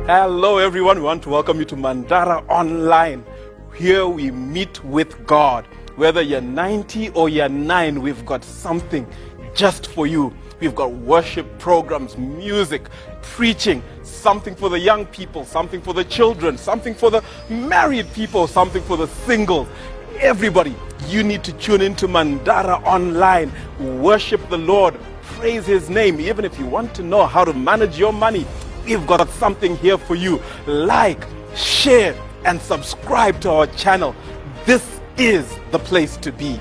Hello, everyone. We want to welcome you to Mandara Online. Here we meet with God. Whether you're 90 or you're 9, we've got something just for you. We've got worship programs, music, preaching, something for the young people, something for the children, something for the married people, something for the singles. Everybody, you need to tune into Mandara Online. Worship the Lord, praise His name. Even if you want to know how to manage your money, we've got something here for you. Like, share, and subscribe to our channel. This is the place to be.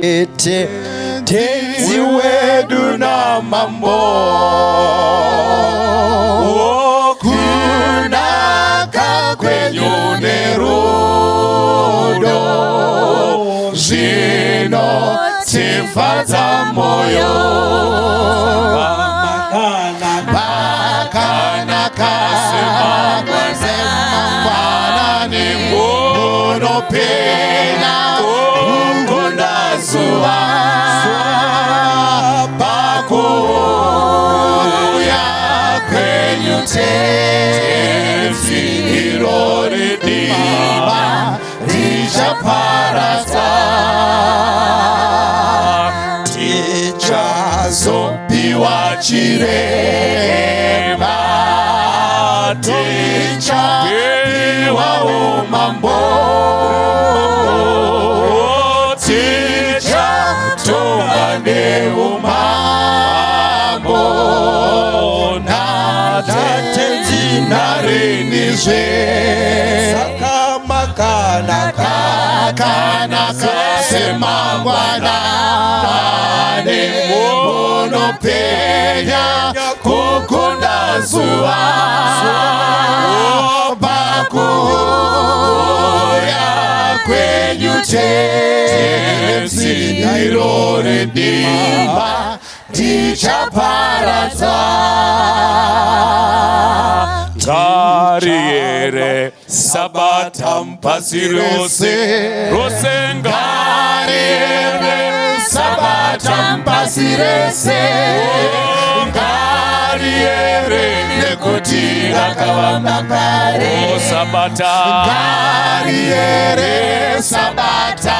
Ete tenzi wedu namambo kunaka kwenyu nerudo zvinotifadza moyo pakanaka semangwanani munopenya kukunda zuva pakuuya kwenyu tenzi iro ridima richaparadzwa tichazopiwa chirema tichapiwa umambo tichatonga neumambo natenzi narinizve Saka makanaka kanaka semangwanani munopenya kukunda zuva pakuuya kwenyu tenzi iro redima tichaparadzwa Ngariere sabata pasi rose rose Ngariere sabata pasi rese ngariere nekuti rakavamba kare o sabata ngariere sabata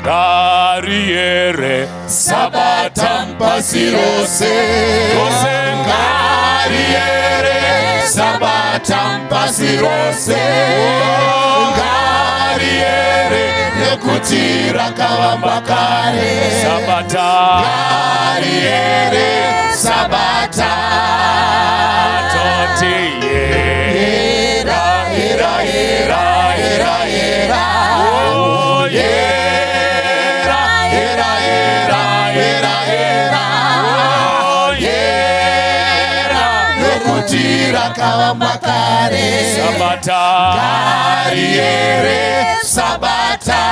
ngariere sabata pasi rose rose ngariere sabata pasi rose ngariere nekuti rakavamba kare sabata ngariere sabata toti era era era era era oh era era era era era oh era nekuti rakavamba kare sabata ngariere sabata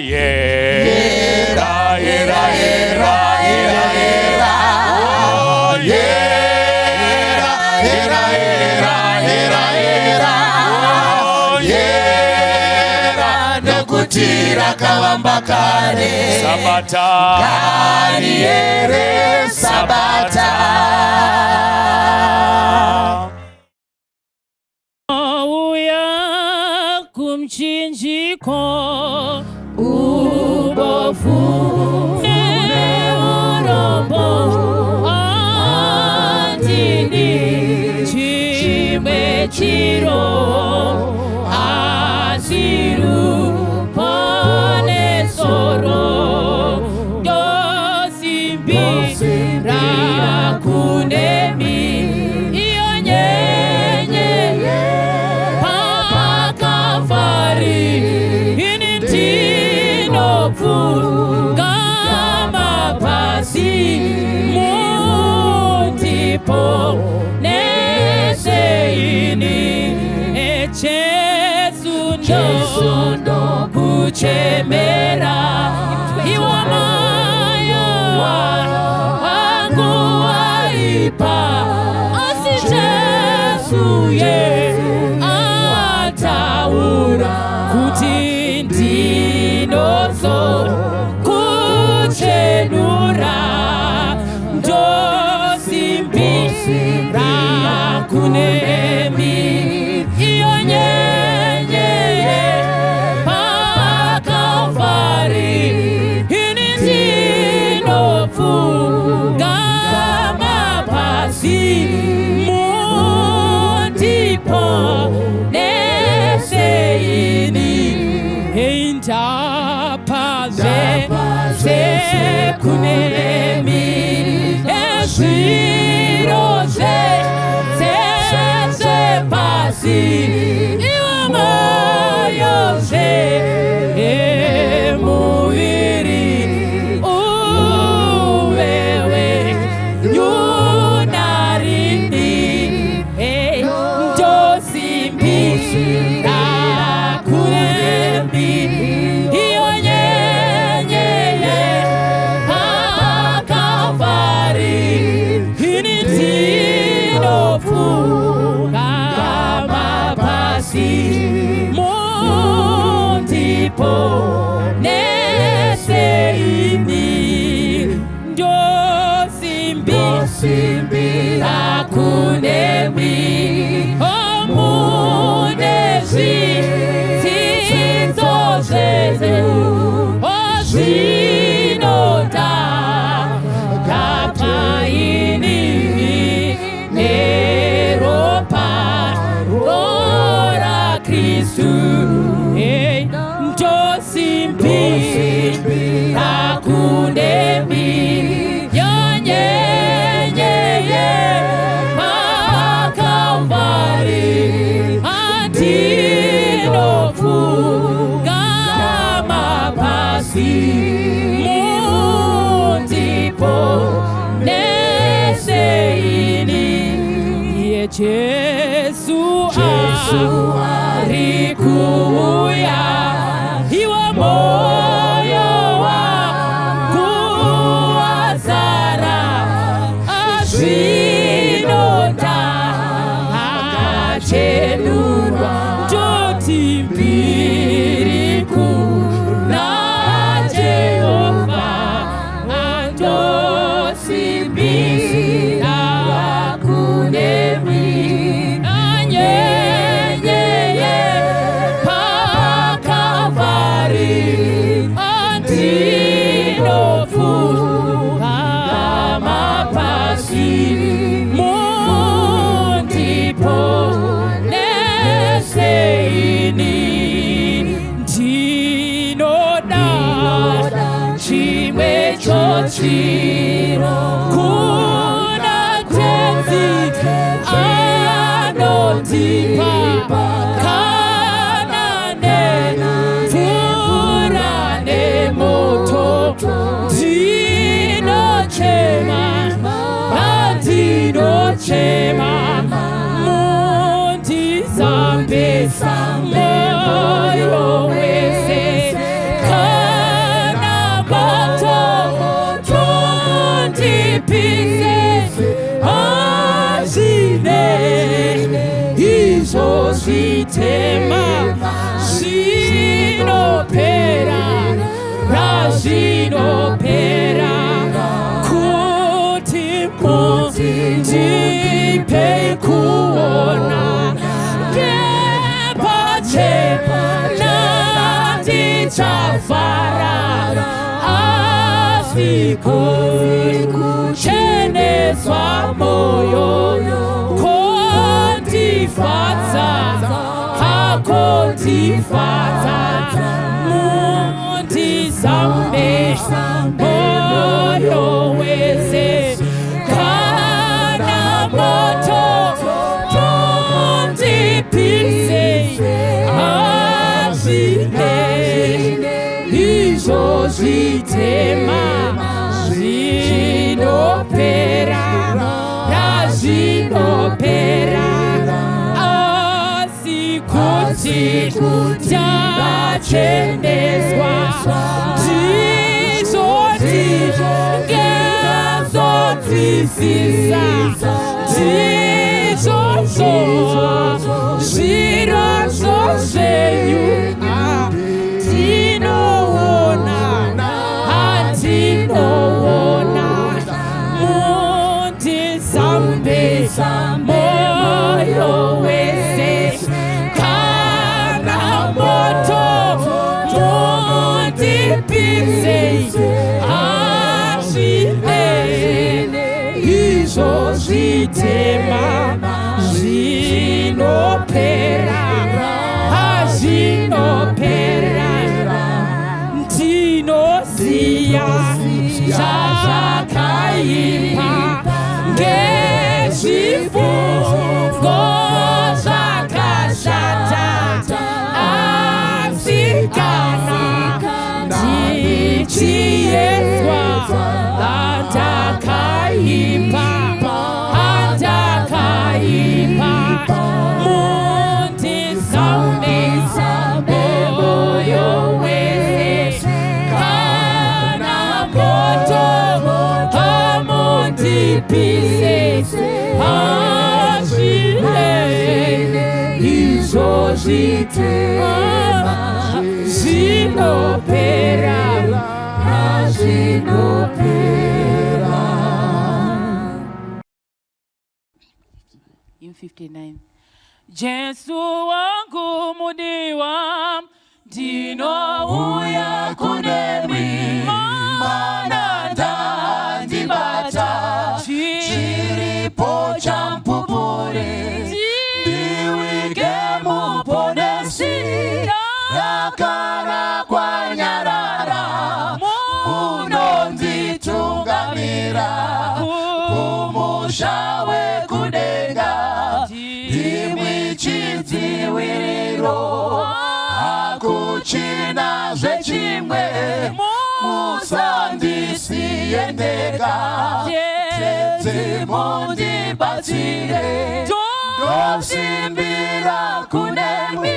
era era era era era oh era era era era era oh era nekuti rakavamba kare sabata ngariere sabata Uya kumchinjiko ubofu neurombo andini chimwe chiro asi ruponeso ndosimbira kunemi iyo nyenye paKalvari ini ndinopfugama pasi mundiponese ini Jesu ndokuchemera iwe moyo wangu waipa asi Jesu ye ataura kuti ndinozo kunemi iyo nyenyeye paKalvari. Ini ndinopfugama pasi, mundiponese ini. Ndapa zvese kunemi, ezviro zvese zvepasi, iwe moyo zvemuviri uvewe yunarini. Ndosimbira kunemi iyo nyenyeye paKalvari. Ini ndinopfugama pasi, mundiponese ini. Ndosimbira kunemi, omune zvitsidzo zvenyu ozvinoda kapaini neropa raKristu. Ndosimbira kunemi yonyenyeye paKalvari. Andinopfugama pasi, mundiponese ini. Iye Jesu ari kuuya, iwe moyo wangu wazara azvinoda achenurwa. Ndoti mbiri kuna Jehovha. Andosimbira kunemi anyenyeye paKalvari. Andinopfugama pasi, mundiponese ini. Ndinoda chimwe chochiro kuna Tenzi anondipa, kana nemvura nemoto. Ndinochema, andinochema, mundizambe moyo wese, kana moto tondipise. Hazvine izvo zvitema zvinopera, razvinopera, kuti mundipe kuona ngepachena, ndichafara, asi kucheneswa moyo kondifadza, akondifadza. Mundizambe moyo wese, kana moto tondipise. Hazvine izvo zvitema zvinopera, razvinopera, asi kuti tacheneswa ndizvoti ngezonzwisisa ndizvozvo zvirozvo zvenyu. Tinoona, andinoona, mundizambe moyo. Izvo zvitema zvinopera, hazvinopera. Ndinoziya zvakaipa ngezvifungo zvakashata, asi kana ndichiedzwa handakaipa, handakaipa. Mundizame moyo wese, kana moto hamundipise. Hazvinei izvo zvitema zvinopera, hazvinopera. Hymn 59. Jesu wangu mudiwa, ndinouya kunemi, Mana ndandibata, chiripo chamupupuri, ndiwike muponesi, rakara kwanyarara, munonditungamira kumusha wekudenga. Ndimwi chidziviriro, hakuchina zvechimwe, musandisiye ndega, Tenzi mundibatsire. Ndosimbira kunemwi,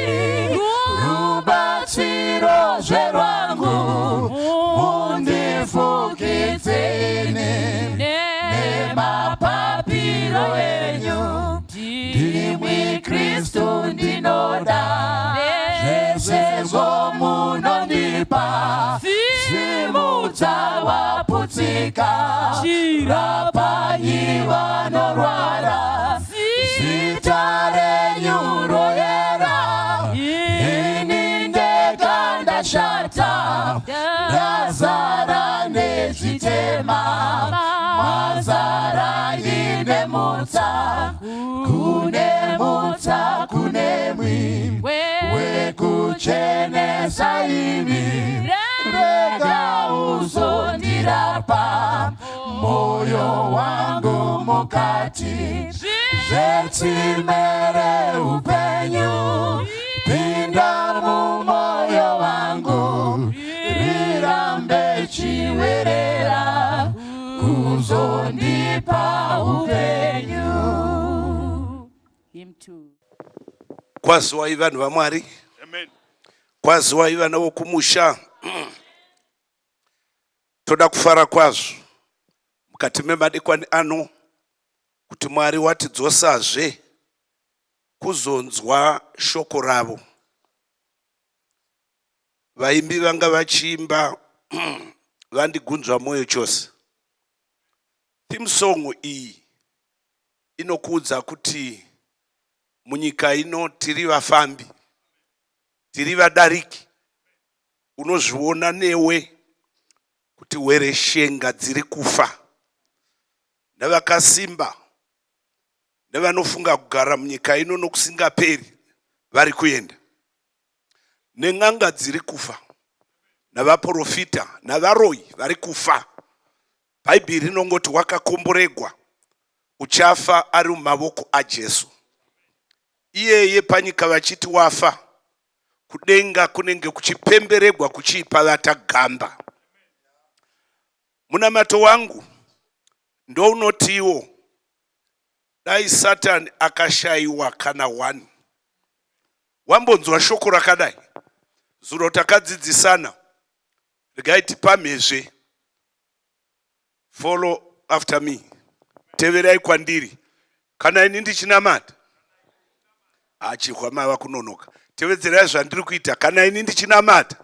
rubatsiro zverwangu, mundifukidzeni nemapapiro enyu. Ndimwi Kristu ndinoda, zvese zvomunondipa, simudza vaputsika, rapai vanorwara, zita renyu royera. Ini ndega ndashata, ndazara nezvitema, mazara ine mutsa, kune mutsa kunemwi wekuchenesa imi, rega uzondirapa moyo wangu mukati, zvetsime reupenyu, pinda mumoyo wangu, rirambe chiwerera kuzondipa upenyu. Hymn 2. Kwaziwai vanhu vaMwari. Kwaziwai vana vokumusha. Toda kufara kwazvo mukati memadekwani ano kuti Mwari watidzosazve kuzonzwa shoko ravo. Vaimbi vanga vachiimba vandigunzva mwoyo chose. Theme song iyi inokuudza kuti munyika ino tiri vafambi, tiri vadariki. Unozviona newe kuti hwereshenga dziri kufa, nevakasimba nevanofunga kugara munyika ino nokusingaperi vari kuenda, nen'anga dziri kufa, navaprofita navaroyi vari kufa. Bhaibheri rinongoti wakakomboregwa uchafa ari mumavoko aJesu. Iyeye panyika vachiti wafa, kudenga kunenge kuchipemberegwa kuchiipa vatagamba. Munamato wangu ndounotiwo dai Satani akashayiwa kana 1. Wambonzwa shoko rakadai? Zuro takadzidzisana, regai tipamhezve. Follow after me, teverai kwandiri kana ini ndichinamata. Achihwa mava kunonoka. Tevedzerai zvandiri kuita kana ini ndichinamata.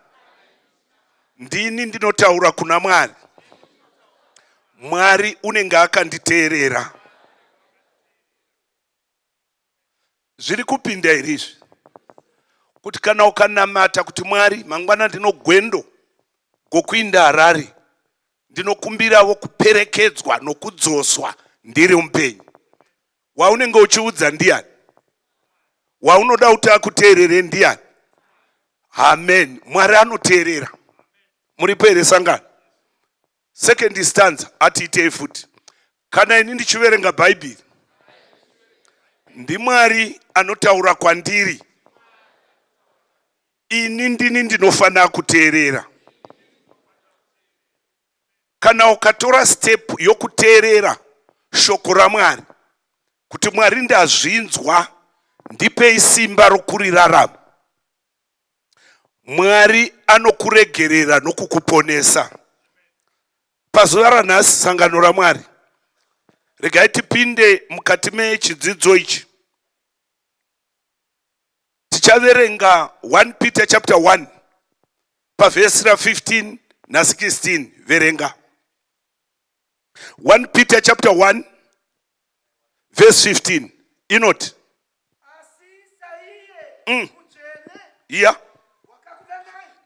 Ndini ndinotaura kuna Mwari, Mwari unenge akanditeerera. Zviri kupinda here izvi, kuti kana ukanamata kuti Mwari, mangwana ndinogwendo gokuinda Harare, ndinokumbirawo kuperekedzwa nokudzoswa Ndiri mupenyu. Waunenge uchiudza ndiani? Waunoda kuti akuteerere ndiani? Amen. Mwari anoteerera. Muripo here sangano? Second stanza atiitei futi. Kana ini ndichiverenga Bhaibheri, ndiMwari anotaura kwandiri. Ini ndini ndinofanira kuteerera. Kana ukatora step yokuteerera shoko raMwari, kuti Mwari ndazvinzwa, ndipei simba rokurirarama. Mwari anokuregerera nokukuponesa. Pazuva ranhasi, sangano raMwari, regai tipinde mukati mechidzidzo ichi. Tichaverenga 1 Peter chapter 1 pavhesi ra15 na16. Verenga 1 Peter chapter 1 verse 15 inoti iya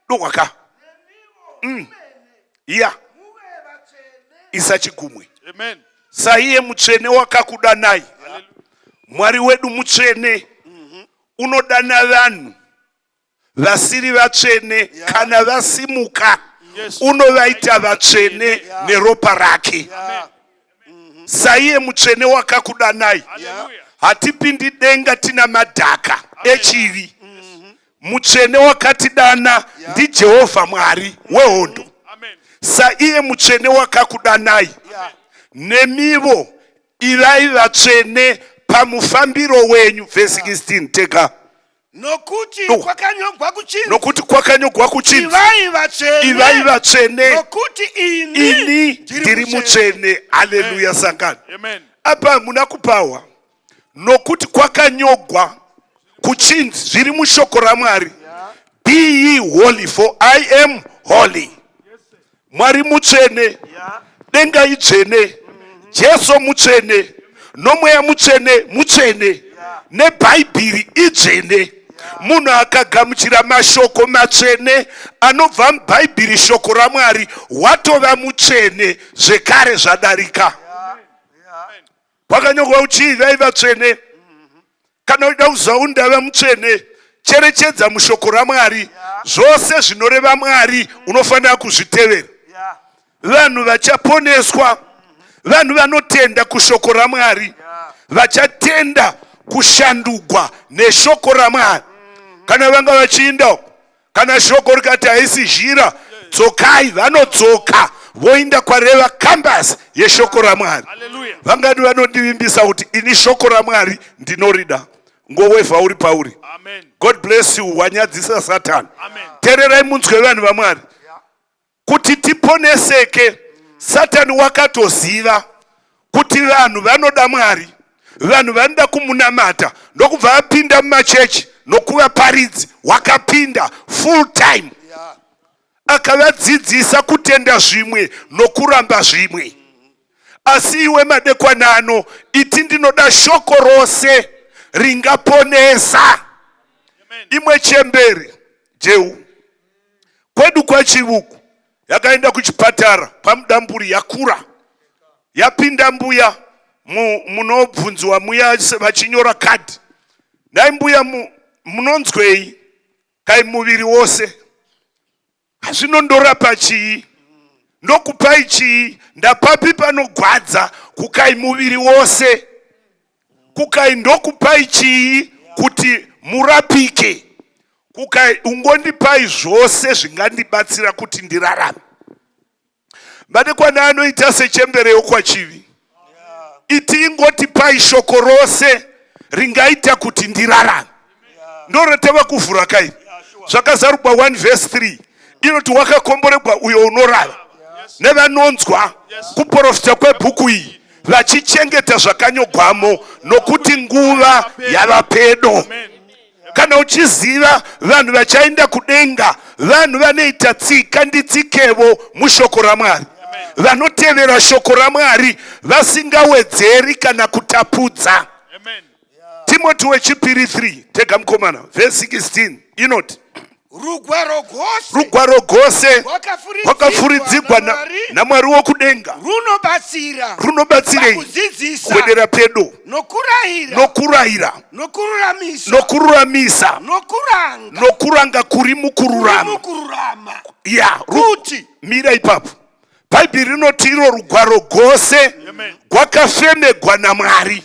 dokwaka iya isa chigumwe. Amen. Saiye mutsvene wakakudanai. Mwari wedu mutsvene, unodana vanhu vasiri vatsvene. Kana vasimuka, unovaita vatsvene neropa rake. Saiye mutsvene wakakudanai. Hatipindi denga tina madhaka echivi. Mutsvene wakatidana ndiJehovha Mwari wehondo. Amen. Saiye mutsvene wakakudanai, nemivo ivai vatsvene pamufambiro wenyu. Vhesi 16 tega. Nokuti No. kwakanyogwa kuchinzi, Nokuti kwakanyogwa kuchinzi, ivai vatsvene, ivai vatsvene, nokuti ini ini ndiri mutsvene. Haleluya sangano. Amen. Apa hamuna kupawa. Nokuti kwakanyogwa kuchinzi, zviri mushoko raMwari, be ye holy for I am holy. Mwari mutsvene, denga idzvene, Jesu mutsvene, nomweya mutsvene mutsvene, nebhaibheri idzvene. Munhu akagamuchira mashoko matsvene anobva mubhaibheri, shoko raMwari, watova mutsvene zvekare. Zvadarika. Kwakanyorwa uchii vai vatsvene. Kana uchida kuziva kuti ndava mutsvene, cherechedza mushoko raMwari. Zvose zvinoreva Mwari unofanira kuzvitevera. Vanhu vachaponeswa vanhu vanotenda kushoko raMwari, vachatenda kushandugwa neshoko raMwari. Kana vanga vachiinda uko, kana shoko rikati haisi zhira, dzokai, vanodzoka voinda kwareva compass yeshoko raMwari. Hallelujah. Vangani vanondivimbisa kuti ini shoko raMwari ndinorida? Ngowevha uri pauri. Amen. God bless you. Wanyadzisa Satani. Amen. Teererai munzwe, vanhu vaMwari. Kuti tiponeseke, Satani wakatoziva kuti vanhu vanoda Mwari, vanhu vanoda kumunamata, ndokubva apinda mumachechi nokuvaparidzi. Wakapinda full time, akavadzidzisa kutenda zvimwe nokuramba zvimwe. Asi iwe madekwanano iti, ndinoda shoko rose ringaponesa. Imwe chemberi jeu kwedu kwaChivuku yakaenda kuchipatara paMudamburi. Yakura, yapinda mbuya munobvunziwa muya vachinyora kadhi. Nhai mbuya, munonzwei? Kai muviri wose. Zvinondorapa chii? Ndokupai chii? Ndapapi panogwadza? Kukai muviri wose. Kukai ndokupai chii kuti murapike? Kukai ungondipai zvose zvingandibatsira kuti ndirarame. Madekwana anoita sechembere yokwaChivi. Iti ingotipai shoko rose ringaita kuti ndirarame. Ndoratava kuvhura kai Zvakazarugwa 1 vhesi 3 inoti, wakakomboregwa uyo unorava nevanonzwa kuprofita kwebhuku iyi, vachichengeta zvakanyogwamo, nokuti nguva yava pedo. Kana uchiziva vanhu vachaenda kudenga, vanhu vanoita tsika nditsikevo mushoko raMwari, vanotevera shoko raMwari vasingawedzeri kana kutapudza. Amen. Timoti wechipiri 3, tega mukomana, vhesi 16 inoti, Rugwaro rwose Rugwaro rwose rwakafuridzirwa rwakafuridzirwa naMwari naMwari wokudenga runobatsira runobatsirei pakudzidzisa kwedera pedo nokurayira nokurayira nokururamisa nokururamisa nokuranga nokuranga kuri mukururama mukururama ya Kuti. Mira ipapo. Bhaibheri rinoti iro rugwaro rwose gwakafemegwa naMwari.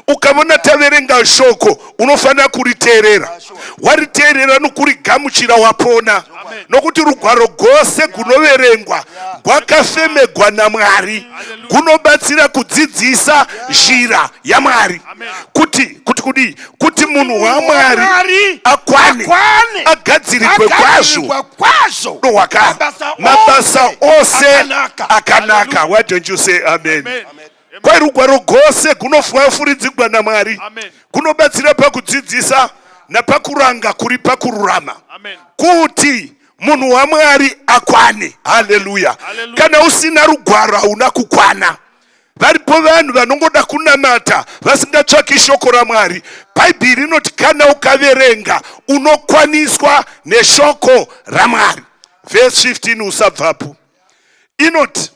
Ukavona taverenga shoko, unofanira kuriteerera. Wariteerera nokurigamuchira, wapona, nokuti rugwaro rwose gunoverengwa gwakafemegwa naMwari, gunobatsira kudzidzisa zhira yaMwari. Kuti kudii? Kuti munhu waMwari Mwari akwane, akwane, agadzirigwe kwazvo agadzirigwe kwazvo waka mabasa mabasa ose akanaka. akanaka. Why don't you say amen? Amen. Kwai rugwaro rwose gunofuridzigwa naMwari Amen. kunobatsira pakudzidzisa napakuranga kuri pakururama, Amen. kuti munhu waMwari akwane. Haleluya! Hallelujah. Kana usina rugwaro, hauna kukwana. Varipo vanhu vanongoda kunamata vasingatsvaki shoko raMwari. Bhaibheri rinoti kana ukaverenga, unokwaniswa neshoko raMwari. Vhesi 15, usabvapo. Inoti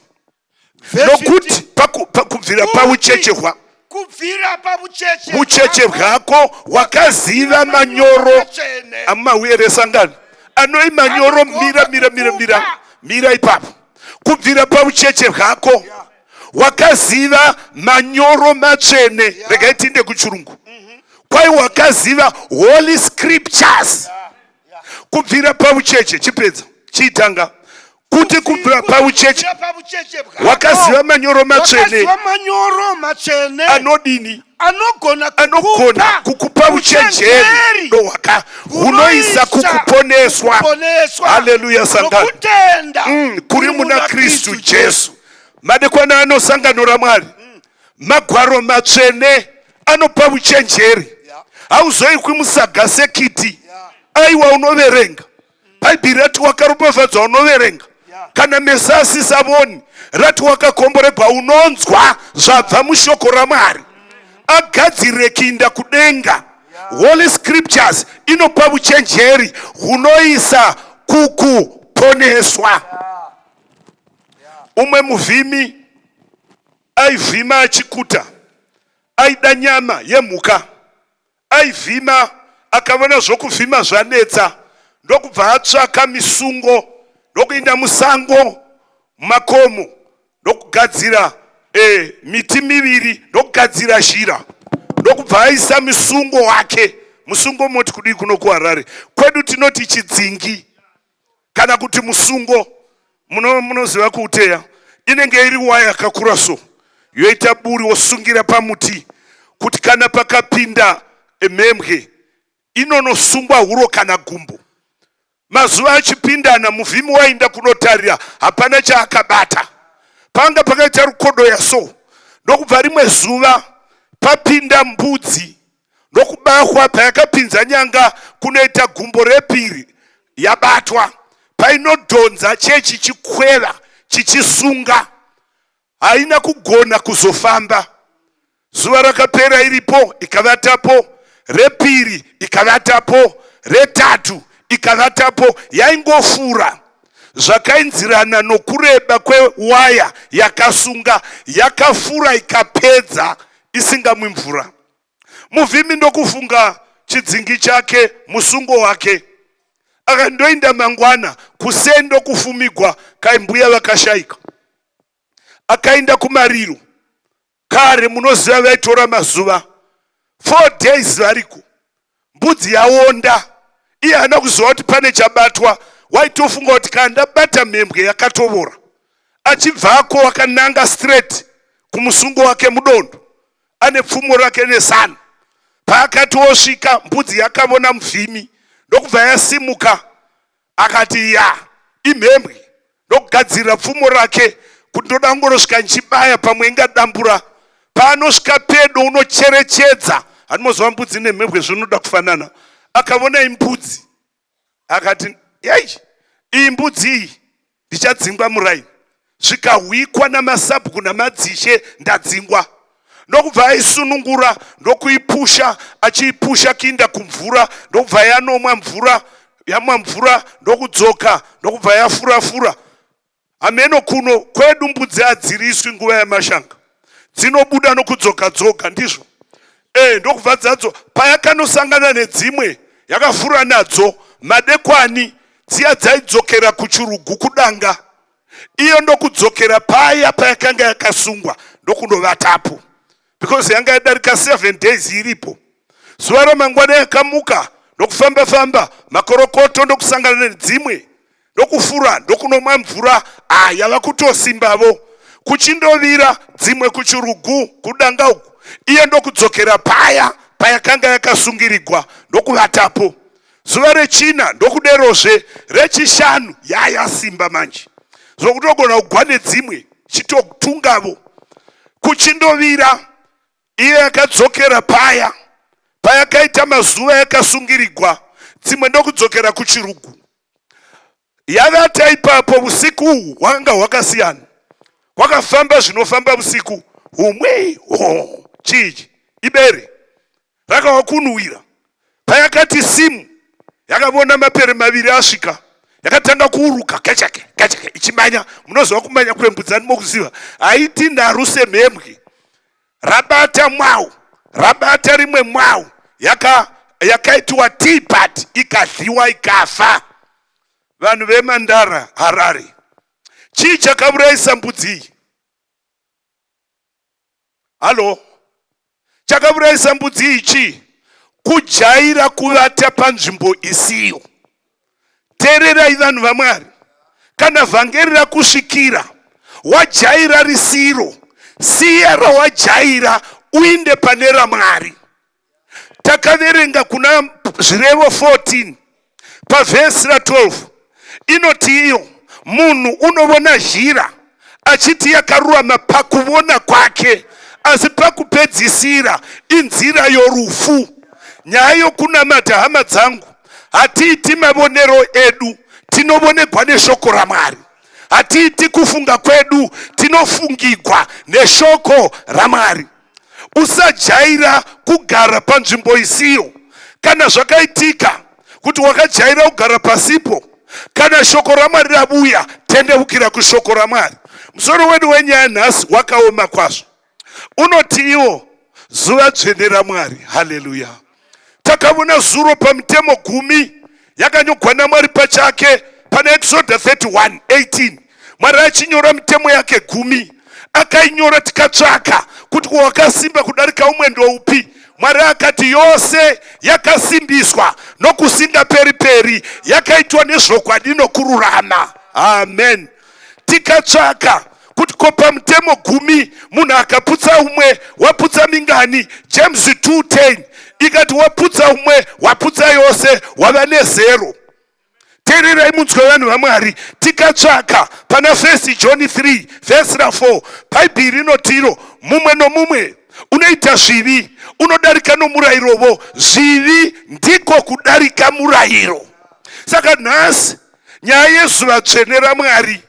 Verse nokuti 15. kubvira paucheche hwa Kubvira pabucheche ucheche hwako hwako wakaziva manyoro matsvene. Amauye resangano anoi manyoro. Anogona Mira, mira, mira, mira. kukupa. Mira ipapo. Kubvira paucheche hwako wakaziva manyoro matsvene. Regai tiinde kuchirungu. Kwai wakaziva holy scriptures kubvira paucheche. Chipedza, chiitanga kuti kubvira paucheche Kubvira paucheche hwako wakaziva manyoro matsvene. Wakaziva manyoro matsvene. Anodini? Anogona Anogona kukupa uchenjeri ndohwaka hunoisa kukuponeswa. Kuponeswa Haleluya, sangano. Nokutenda Kuri muna Kristu Jesu. Madekwana ano, sangano raMwari, magwaro matsvene anopa uchenjeri. Hauzoikwi musaga sekiti. Aiwa, unoverenga Bhaibheri rati wakaropafadzwa unoverenga. Kana meso asisavoni, rati wakakomboregwa unonzwa zvabva mushoko raMwari. Agadzirire kuinda kudenga. Holy scriptures inopa uchenjeri hunoisa kukuponeswa. Umwe muvhimi aivhima achikuta, aida nyama yemhuka. Aivhima, akavona zvokuvhima zvanetsa, ndokubva atsvaka misungo, ndokuinda musango mumakomo, ndokugadzira miti miviri, ndokugadzira zhira, ndokubva aisa musungo wake. Musungo moti kudii kuno kuHarare kwedu? Tinoti chidzingi kana kuti musungo. Munoziva kuuteya, inenge iri waya yakakura, so yoita buri, wosungira pamuti kuti kana pakapinda mhembwe inonosungwa huro kana gumbo. Mazuva achipindana, muvhimi wainda kunotarira, hapana chaakabata. Panga pakaita rukodoya so. Ndokubva rimwe zuva papinda mbudzi, ndokubahwa. Payakapinza nyanga kunoita gumbo repiri, yabatwa. Painodhonza chechi chikweva chichisunga, haina kugona kuzofamba. Zuva rakapera iripo, ikavatapo. Repiri ikavatapo, retatu ikavatapo. Yaingofura zvakainzirana nokureba kwewaya yakasunga. Yakafura ikapedza isingamwi mvura. Muvhimi ndokufunga chidzingi chake, musungo wake. Akandoinda mangwana kuseni, ndokufumigwa kaimbuya vakashayika. Akaenda kumariro. Kare munoziva vaitora mazuva, 4 days variko. Mbudzi yaonda, iye haana kuziva kuti pane chabatwa. Waitofunga kuti kana ndabata mhembwe yakatovora. Achibvako wakananga straight kumusungo wake mudondo, ane pfumo rake nesana. Paakati osvika, mbudzi yakavona muvhimi, ndokubva yasimuka. Akati ya, imhembwe, ndokugadzirira pfumo rake kuti ndoda kungorosvika nchibaya, pamwe ingadambura. Paanosvika pedo, unocherechedza handimoziva mbudzi nemhembwe zvinoda kufanana. Akavona imbudzi, akati, "Yei, iyi mbudzi iyi, ndichadzingwa muraini. Zvikahwikwa namasabhuku namadzishe, ndadzingwa." Ndokubva aisunungura, ndokuipusha. Achiipusha kuinda kumvura, ndokubva yanomwa mvura. yamwa mvura ndokudzoka ndokubva yafurafura. Hameno kuno kwedu mbudzi hadziriswi nguva yamashanga, dzinobuda nokudzoka dzoga ndizvo. E, ndokubva dzadzo payakanosangana nedzimwe yakafura nadzo madekwani dziya dzaidzokera kuchirugu kudanga iyo ndokudzokera paya payakanga yakasungwa ndokunovatapo because yanga yadarika 7 days iripo. Zuva ramangwana yakamuka ndokufamba famba makorokoto ndokusangana nedzimwe ndokufura ndokunomwa mvura ah, yava kutosimbavo kuchindovira dzimwe kuchirugu kudanga uku iye ndokudzokera paya payakanga yakasungirigwa ndokuvatapo. Zuva rechina ndokuderozve, rechishanu yayasimba manje zvokutogona kugwa nedzimwe chitotungavo kuchindovira iye yakadzokera paya payakaita mazuva yakasungirigwa dzimwe ndokudzokera kuchirugu. Yavata ipapo usiku uhu hwakanga hwakasiyana, kwakafamba zvinofamba usiku humwe ho chii ibere rakawakunhuwira. Payakati simu yakavona mapere maviri asvika, yakatanga kuuruka kecheke kecheke ichimanya. Munoziva kumanya kwembudzi animokuziva, haiti ndaru semhembwe. Rabata mwau, rabata rimwe mwau, yakaitiwa tea party, ikadliwa ikafa. Vanhu veMandara, Harare, chii chakaurayisa mbudzi iyi? Halo, chakaurayisa mbudzi iyi chii? Kujaira kuvata panzvimbo isiyo. Teererai vanhu vaMwari, kana vhangeri rakusvikira wajaira risiro, siya rawajaira uinde pane raMwari. Takaverenga kuna Zvirevo 14 pavhesi ra12 inoti iyo munhu unovona zhira achiti yakarurama pakuvona kwake, asi pakupedzisira inzira yorufu. Nyaya yokunamata, hama dzangu, hatiiti mavonero edu, tinovonegwa neshoko raMwari. Hatiiti kufunga kwedu, tinofungigwa neshoko raMwari. Usajaira kugara panzvimbo isiyo. Kana zvakaitika kuti wakajaira kugara pasipo, kana shoko raMwari ravuya, tendeukira kushoko raMwari. Musoro wedu wenyaya nhasi wakaoma kwazvo, unoti iwo zuva dzvene raMwari. Haleluya! Takavona zuro pamitemo gumi yakanyogwa naMwari pachake pana Exodha 31:18, Mwari achinyora mitemo yake gumi, akainyora tikatsvaka kuti wakasimba kudarika umwe ndoupi. Mwari akati yose yakasimbiswa nokusingaperi-peri, yakaitwa nezvokwadi nokururama. Amen. Tikatsvaka kuti ko pamutemo gumi munhu akaputsa umwe waputsa mingani? James 2:10 ikati waputsa umwe waputsa yose, wava nezero. Teererai munzwe vanhu vaMwari. Tikatsvaka pana 1 John 3 vhesi ra4, Bhaibheri rinotiro mumwe nomumwe unoita zvivi unodarika nomurayirovo, zvivi ndiko kudarika murayiro. Saka nhasi nyaya yezuva dzvene raMwari,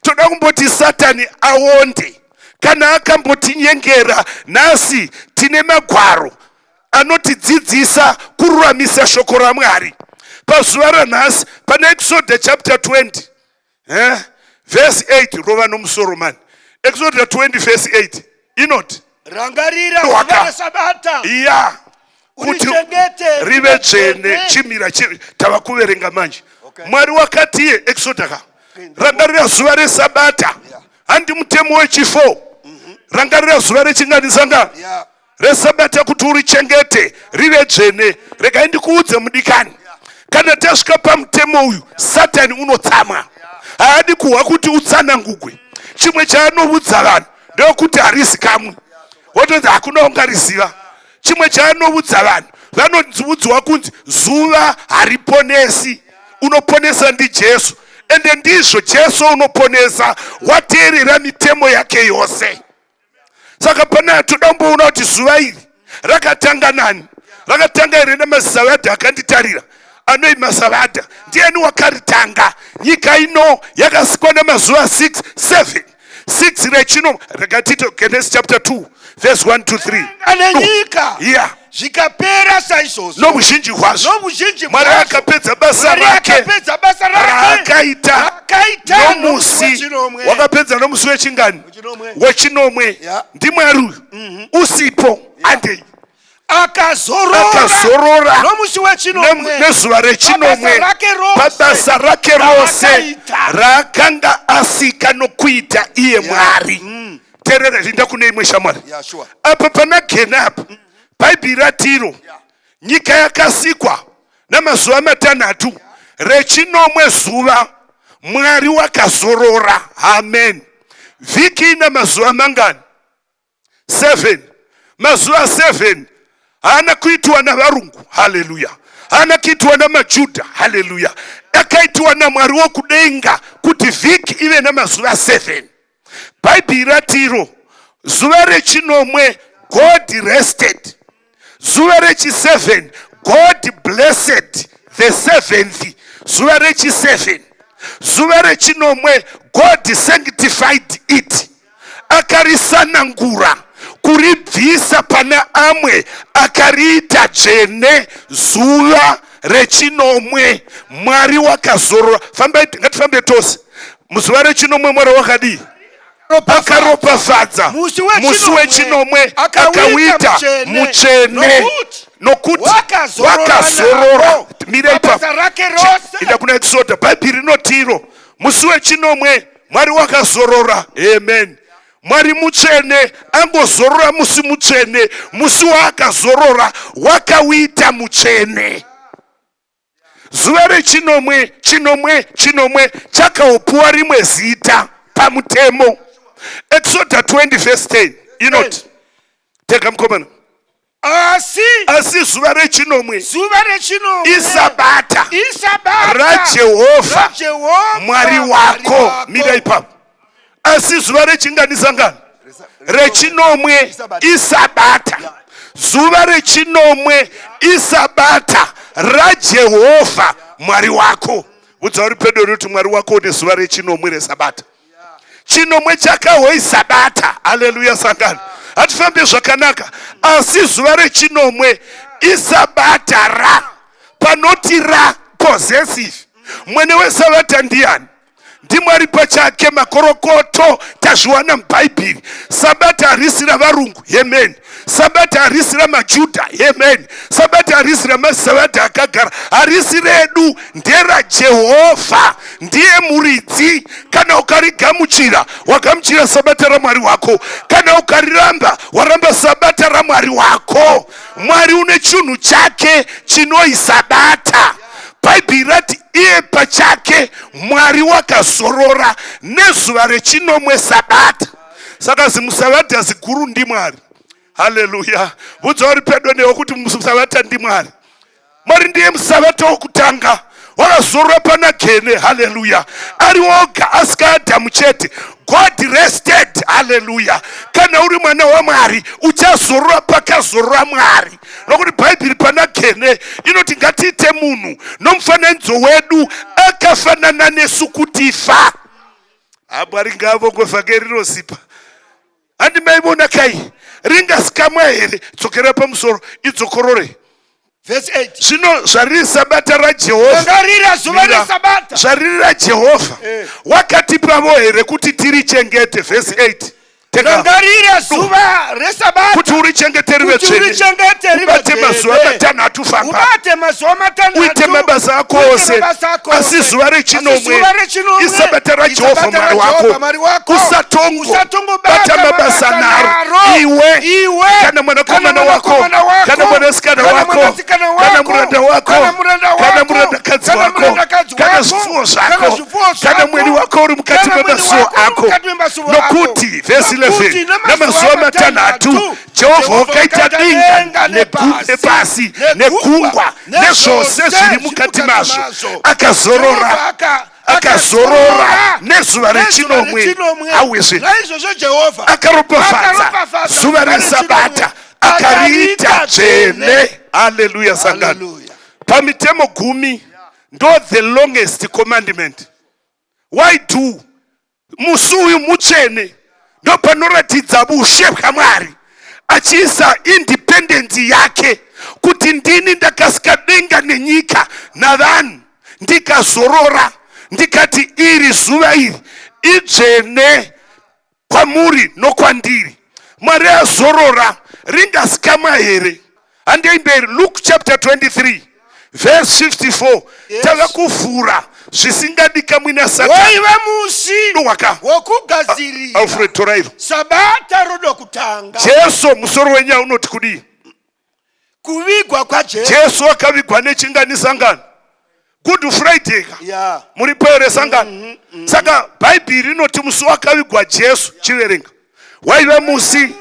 toda kumboti Satani aonde kana akambotinyengera. Nhasi tine magwaro anotidzidzisa kururamisa shoko raMwari pazuva ranhasi. Pana Exodus chapter 20 verse 8, rova nomusoro mani. Exodus 20 verse 8 inoti, Rangarira zuva resabata, iya kuti urichengete rive dzvene. Chimira, tava kuverenga manje. Mwari wakatiye Exodus ka, rangarira zuva resabata. Handi mutemo wechi4, rangarira zuva rechinganisanga resabata kuti urichengete rive dzvene. Regai ndikuudze mudikani, kana tasvika pamutemo uyu, Satani unotsamwa, haadi kuhwa kuti utsanangugwe. Chimwe chaanoudza vanhu ndeyekuti harisi kamwe, wotonzi hakuna ungariziva. Chimwe chaanoudza vanhu, vanoudzwa kunzi zuva hariponesi, unoponesa ndiJesu. Ende ndizvo, Jesu unoponesa wateerera mitemo yake yose. Saka pana toda kumboona kuti zuva iri rakatanga nani? Rakatanga here namasavadha akanditarira anoi masavadha? Ndiani wakaritanga? Nyika ino yakasikwa namazuva 6 7 6 rechino. Rakatito Genesis chapter 2 verse 1 to 3. Nenyika Zvikapera saizvozvo. Nouzhinji hwazvo. Nouzhinji Mwari hwazvo. akapedza basa Mwari rake akapedza basa rake raakaita raakaita nomusi wechinomwe. wakapedza nomusi wechingani? Wechinomwe. Wechinomwe. Yeah. Ndimwari uyu usipo andei akazorora akazorora nomusi wechinomwe nezuva rechinomwe Pabasa rake rose pabasa rake rose raakaita. raakanga asika nokuita iye Mwari. Teerera, rinda kune imwe shamwari. Yeah, sure. Apa pana gena apa, Bhaibheri ratiro nyika yakasikwa namazuva matanhatu, rechinomwe zuva Mwari wakazorora. Amen. Vhiki ina mazuva mangani? 7. Mazuva 7 haana kuitiwa navarungu, haleluya, haana kuitiwa namajudha, haleluya, akaitiwa naMwari wokudenga kuti vhiki ive namazuva 7. Bhaibheri ratiro zuva rechinomwe God rested, zuva rechi7 God blessed the seventh, zuva rechi7, zuva rechinomwe God sanctified it, akarisanangura kuribvisa pana amwe, akariita dzvene. Zuva rechinomwe Mwari wakazorora. Fambai, ngatifambe tose. Muzuva rechinomwe Mwari wakadii? Akaropafadza Musi musi wechinomwe, wechinomwe akauita akauita mutsvene, mutsvene nokuti nokuti wakazorora wakazorora. napo Mira ipapo. pabasa rake rose. Enda kuna Exoda. Bhaibheri rinotiro musi wechinomwe Mwari wakazorora. Amen. Mwari mutsvene angozorora musi mutsvene, musi waakazorora wakauita mutsvene. Zuva rechinomwe, chinomwe, chinomwe chakaupuwa rimwe zita pamutemo. Exoda 20 verse 10 inoti, tega mukomana, Asi asi zuva rechinomwe zuva rechinomwe isabata isabata raJehovha raJehovha Mwari wako. Mira ipapo. Asi zuva rechinganisangano rechinomwe isabata, zuva rechinomwe isabata raJehovha Mwari wako. Udza uri pedo kuti Mwari wako une zuva rechinomwe resabata. Chinomwe chakaho isabata. Haleluya sangano, hatifambe zvakanaka. Asi zuva rechinomwe isabata ra, panoti ra possessive, mwene wesabata ndiani? NdiMwari pachake. Makorokoto, tazviwana mubhaibheri. Sabata harisi ravarungu, amen. Sabata harisi ramajudha, amen. Sabata harisi ramasabata akagara, harisi redu, nderaJehovha, ndiye muridzi. Kana ukarigamuchira, wagamuchira sabata raMwari wako. Kana ukariramba, waramba sabata raMwari wako. Mwari une chinhu chake chinoisabata. Bhaibheri rati iye pachake Mwari wakazorora nezuva rechinomwe sabata. Saka zimusabata ziguru ndiMwari. Haleluya. Vudza uri pedo newe kuti musabata ndiMwari. Mwari ndiye musabata wokutanga, wakazorora pana gene, haleluya, ari woga asika Adhamu chete. God rested. Haleluya. Kana uri mwana waMwari, uchazorora pakazorora Mwari, nokuti Bhaibheri pana gene inoti ngatiite munhu nomufananidzo wedu, akafanana nesu kutifa. Mwari ngavongwe, vhangeri rinosipa. Handi maivona kai ringasikamwa here? Dzokera pamusoro, idzokorore. Verse 8. Zvino zvariri sabata raJehovha, Rangarira zuva Mira. resabata. Zvariri raJehovha, wakatipavo here kuti tirichengete? Vhesi 8. Tega. Rangarira zuva resabata kuti urichengete rive kuti tsvene, urichengete rive ubate mazuva dzvene. matanhatu, famba, Ubate mazuva matanhatu, uite mabasa ako uite ose, mabasa ako asi ose. zuva Asi rechinomwe zuva rechinomwe isabata raJehovha isabata Mwari raJehovha wako. Mwari wako. Usatongobata Usatongobata mabasa naro, naro. iwe, Iwe, kana mwanakomana wako, mwanakomana wako, kana mwanasikana kana wako, mwanasikana kana wako, muranda wako, kana muranda kana wako, murandakadzi kana wako, murandakadzi kana wako, zvipfuwo kana zvako, zvipfuwo kana zvako, mweni wako uri mukati kana mweni memasuo wako uri ako. mukati memasuo ako. Nokuti vhesi Nokuti 11, namazuva matanhatu Jehovha wakaita denga nepasi negungwa nezvose zviri mukati mazvo, akazorora, akazorora nezuva rechinomwe. Awizve Naizvozvo Jehovha akaropafadza akaropafadza zuva resabata, akariita dzvene. Haleluya sangano. Hallelujah. Pamitemo 10 ndo the longest commandment. Why do musi uyu mutsvene? Ndo panoratidza ushe hwaMwari achiisa independence yake. Kuti ndini ndakasika denga nenyika navanhu, ndikazorora, ndikati iri zuva iri idzvene kwamuri nokwandiri. Mwari azorora, ringasikamwa here? Handei mberi. Luke chapter 23 verse 54. Yes. Tava kuvhura zvisingadikamwi naSatani. Waiva musi Waka wokugadzirira Alfred, tora iro. sabata rodokutanga. Jesu, musoro wenyaya unoti kudii? Kuvigwa kwaJesu. Jesu akavigwa nechingani, sangano? Good Friday ka? Ya. Muri here, sangano? Saka Bhaibheri rinoti musi wakavigwa Jesu, chiverenga, waiva musi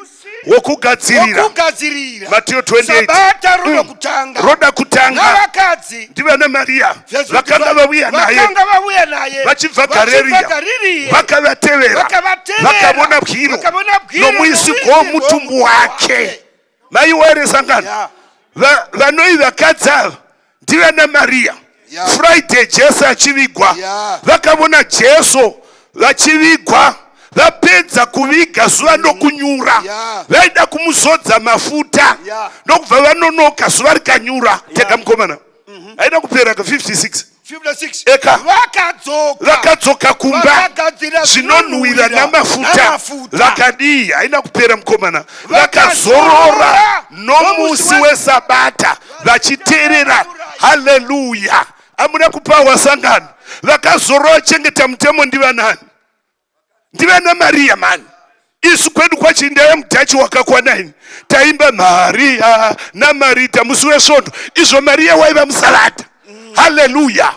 wokugadzirira. Wokugadzirira Mateo 28. sabata rodokutanga. Roda kutanga. Navakadzi Ndivana Mariya Verse vakanga 55, vauya naye vakanga vauya naye vachibva vachibva Garirea, Garirea, vakavatevera, vakavatevera, vakavona bwiro vakavona bwiro nomuisirwo womutumbu wake. Maiwa here, sangano? Ya. Vanoi vakadzi ava ndivana Mariya. Ya. Friday Jesu achivigwa, Ya. vakavona Jesu vachivigwa. Vapedza kuviga, zuva ndokunyura. Ya. Vaida kumuzodza mafuta, Ya. ndokubva vanonoka, zuva rikanyura. Tega, mukomana, aida kupera ka 56. 56. Eka. Vakadzoka, Vakadzoka kumba, vakagadzira zvinonhuhwira zvinonhuhwira namafuta. namafuta. Vakadii? Haina kupera, mukomana. Vakazorora Vakazorora nomusi nomusi wesabata vachiteerera. Haleluya! Amuna kupawa, sangano? Vakazorora, chengeta mutemo ndivanani? Ndivana Mariya mani. Isu kwedu kwachindaya mudhachi wakakwana ini taimba Mariya naMarita musi wesvondo. Izvo Mariya waiva musabata. Haleluya!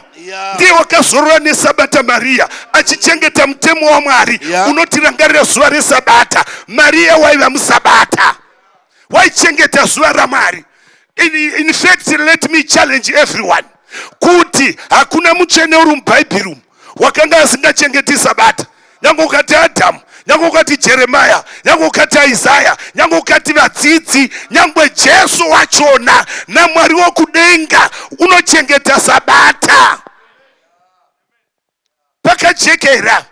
Ndiye wakazorora nesabata, Mariya, achichengeta mutemo waMwari unotirangarira zuva resabata. Mariya waiva musabata, waichengeta zuva raMwari. In fact, let me challenge everyone kuti hakuna mutsvene uri mubhaibheri umu wakanga asingachengeti sabata. Nyange ukati Adhamu, nyange ukati Jeremaya, nyange ukati Isaya, nyange ukati vadzidzi, nyange Jesu wachona naMwari wokudenga unochengeta sabata. Pakajekera,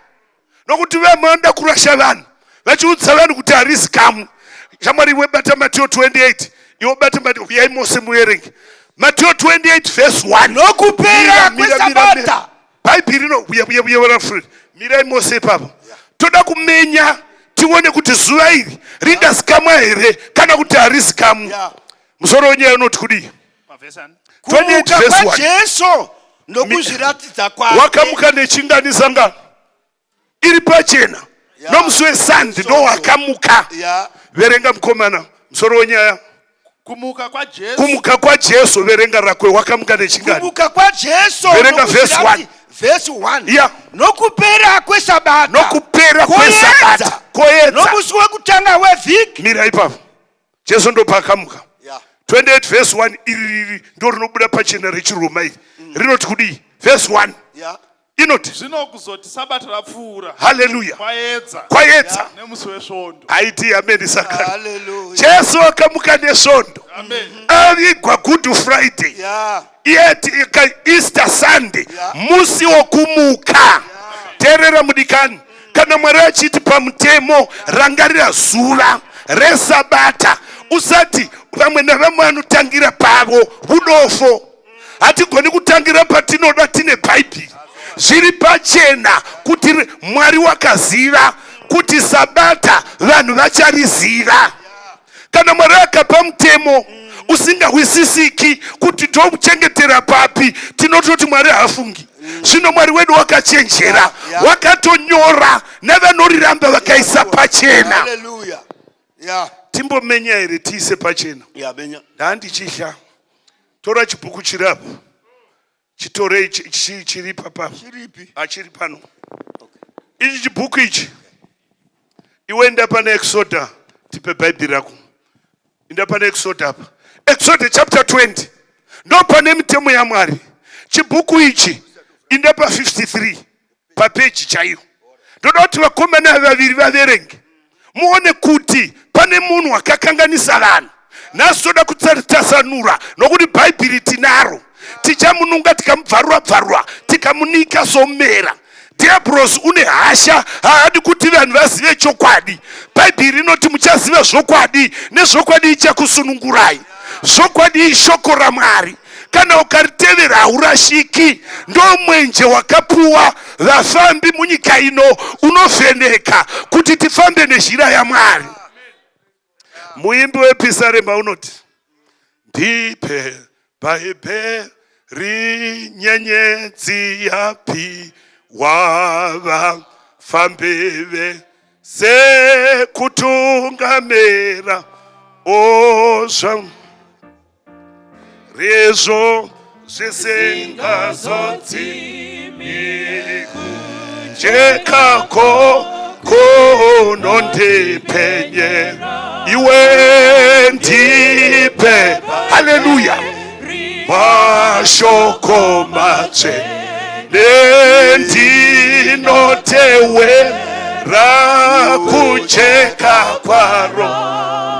nokuti vamwe vanoda kurasha vanhu vachiudza vanhu kuti harisi kamu. Shamwari, iwe bata Mateo 28, iwe bata Mateo. Uyai mose muerenge Mateo 28 verse 1. Nokupera Mira, mira, mira, kwesabata. mira. Bhaibheri rino, uya, uya, uya, uya, mirai mose ipapo. Toda kumenya tione kuti zuva iri ringasikamwa here kana kuti harisi kamu. Musoro wenyaya unoti kudii? 28 Kumuka verse 1. kwaJesu nokuzviratidza kwake. Wakamuka nechingani, sangano? Iri pachena, nomusi weSunday ndowakamuka. Verenga, mukomana, musoro wenyaya. Kumuka kwaJesu. Kumuka kwaJesu. Verenga rakwe, wakamuka nechingani? Kumuka kwaJesu. Verenga verse 1. Verse 1. Nokupera kwesabata, Nokupera Koedza. kwesabata, koedza, nomusi wekutanga wevhiki. Mira ipapo. Jesu ndopaakamuka. 28 verse 1, iri riri ndo rinobuda pachena rechiroma iri. Rinoti kudii verse 1? Inoti, Zvino kuzoti sabata rapfuura, haleluya, kwaedza, kwaedza, nemusi wesvondo. Haiti ameni, sakana? Hallelujah. Jesu akamuka nesvondo. Amen. Avigwa Good Friday, yeti Easter Sunday, musi wokumuka. Teerera, mudikani, kana Mwari achiti pamutemo rangarira zuva resabata, usati vamwe navamwe vanotangira pavo. Budofo. Hatigoni kutangira patinoda, tine Bhaibheri. Zviri pachena kuti Mwari wakaziva kuti sabata vanhu vachariziva. Kana Mwari akapa mutemo usingahwisisiki kuti tomuchengetera papi, tinototi Mwari haafungi. Zvino Mwari wedu wakachenjera, wakatonyora, nevanoriramba vakaisa pachena. Hallelujah. Timbomenya here, tiise pachena? Yeah, menya. Ndandichihla. Tora chibhuku chiri apo, chitorei, chiri papa. Chiripi? Achiri pano ichi chibhuku ichi. Iwe enda pane Exoda, tipe Bhaibheri rako. Enda pane Exoda apa, Exoda chapter 20, ndo pane mitemo yaMwari. Chibhuku ichi, inda pa53, papeji chaiyo. Ndoda kuti vakomana vaviri vaverenge, muone kuti pane munhu akakanganisa vanhu. Nhasi toda kutasanura, nokuti Bhaibheri tinaro. Tichamununga, tikamubvarura bvarura, tikamunika somera. Dhiabhurosi une hasha, haadi kuti vanhu vazive chokwadi. Bhaibheri rinoti muchaziva zvokwadi, nezvokwadi ichakusunungurai. Zvokwadi ishoko raMwari, kana ukaritevera haurashiki. Ndo mwenje wakapuwa vafambi munyika ino, unovheneka kuti tifambe nezhira yaMwari. Muimbi wepisarema unoti, ndipe Bhaibheri, nyenyedzi yapiwa vafambi vese kutungamira ozva rizvo zvisingazodzimi kujekako kunondipenye iwe ndipe, haleluya, mashoko matsvene ndinotewera kujeka kwaro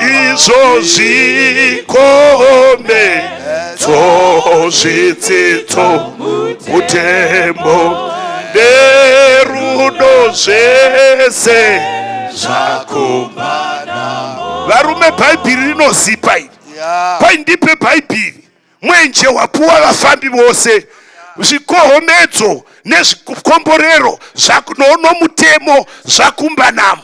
izvo zvikomedzo zvitsitso mutemo nerudo zvese zvakumbana. Varume, Bhaibheri rinozipa iri. Kwai ndipe Bhaibheri, mwenje wapuwa vafambi vose, zvikohomedzo nezvikomborero nomutemo zvakumbanamo.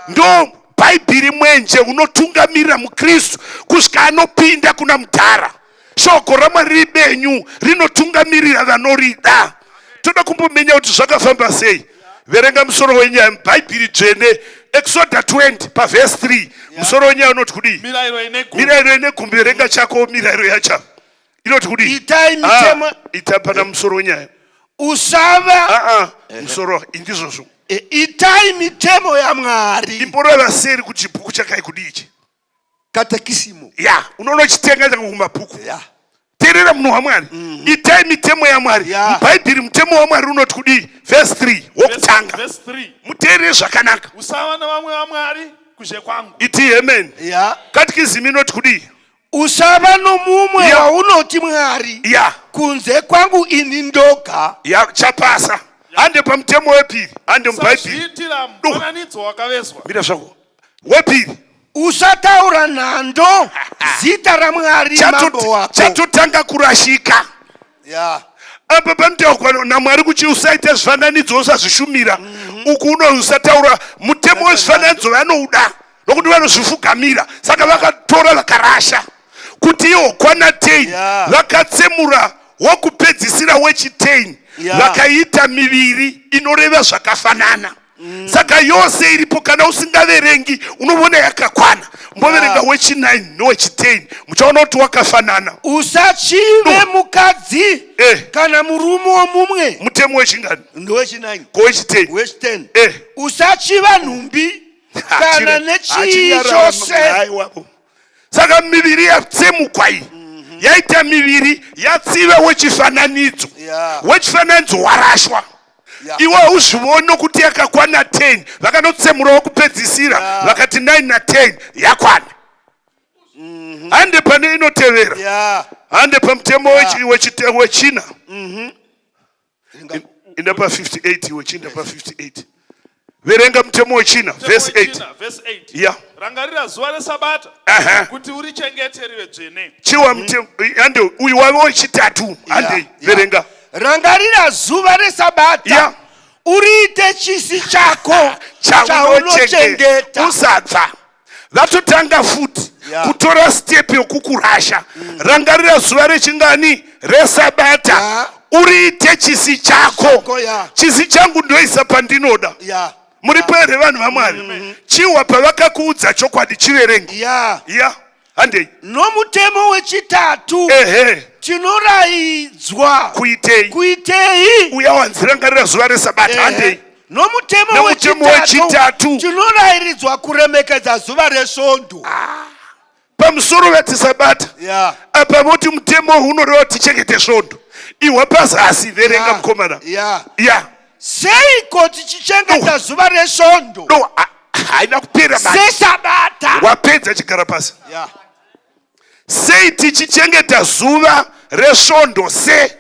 Ndo Bhaibheri, mwenje unotungamirira muKristu kusvika anopinda kuna mudhara. Shoko raMwari ribenyu, rinotungamirira vanorida. Toda kumbomenya kuti zvakafamba sei. Verenga musoro wenyaya, Bhaibheri dzvene, Exoda 20 pavhesi 3. Musoro wenyaya unoti kudii? Mirayiro ine gumi. Mirayiro ine gumi. Verenga chako mirayiro yacho inoti kudii? Itai mitemo. Ah, ita pana musoro wenyaya. Usava aa, musoro indizvozvo. Itai mitemo yaMwari. Imboreva seri kuti chibhuku chakai kudii ichi? Katekisimu. Ya, unonochitenga change kumabhuku. Teerera, munhu waMwari, itai mitemo yaMwari. Mubhaibheri mutemo waMwari unoti kudii? Vhesi 3 wokutanga. Verse 3. Muteerere zvakanaka. Usava navamwe vamwari kuzhe kwangu. Iti amen. Katikizimi inoti kudii? Usava nomumwe waunoti Mwari kunze kwangu ini ndoga. Ya, chapasa. Hande pamutemo wepiri, hande mubhaibheri. Usazviitira mufananidzo wakavezwa. Mira zvako, wepiri. Usataura nhando zita raMwari mambo wako. Chatotanga kurashika apa panotaurwa naMwari kuti usaita zvifananidzo, usazvishumira. Uku uno usataura mutemo wezvifananidzo vanouda nokuti vanozvifugamira, saka vakatora vakarasha kuti iwo kwana 10. Vakatsemura wokupedzisira wechi10, vakaita miviri inoreva zvakafanana. Saka yose iripo, kana usingaverengi unovona yakakwana. Mboverenga wechi9 nowechi10, muchaona kuti wakafanana. Usachive mukadzi kana murume womumwe. Mutemo wechingani? Ndowechi9. Ko wechi10? Wechi10. Usachiva nhumbi kana nechii chose. Aiwapo. Saka miviri yatsemukwa iyi, yaita miviri, yatsiva wechifananidzo. Wechifananidzo warashwa. Iwe hauzvioni nokuti yakakwana 10. Vakanotsemura wokupedzisira, vakati 9 na10 yakwana. Hande pane inotevera. Hande pamutemo wechina. Inda pa58, wechinda pa58. Verenga mutemo wechina, vhesi 8. Wechina, verse 8. Rangarira zuva reSabata kuti urichengete rive dzvene. Chiwa mutemo, hande uyu wave wechitatu. Hande, verenga. Rangarira zuva reSabata, uriite chisi chako chaunochengeta. Chaunochengeta. Usabva vatotanga futi kutora step yokukurasha. Rangarira zuva rechingani? Resabata. Uriite chisi chako. Chako, ya. Chisi changu ndoisa pandinoda. Muripo here, vanhu vaMwari? Chiwa pavakakuudza chokwadi, chiverengi. Ya, handei. Nomutemo wechitatu, tinoraidzwa kuitei? Kuitei? Uya wanzirangarira zuva resabata. Handei. Nomutemo Nomutemo wechitatu wechitatu. tinorayiridzwa kuremekedza zuva resvondo. Pamusoro vati sabata, apa voti mutemo unoreva kuti tichengete svondo. Ihwa pazasi, verenga, mukomana. Ya. Seiko tichichengeta zuva resvondo No, haina kupera basi. sesabata? Wapedza, chigara pasi. Sei tichichengeta zuva resvondo se?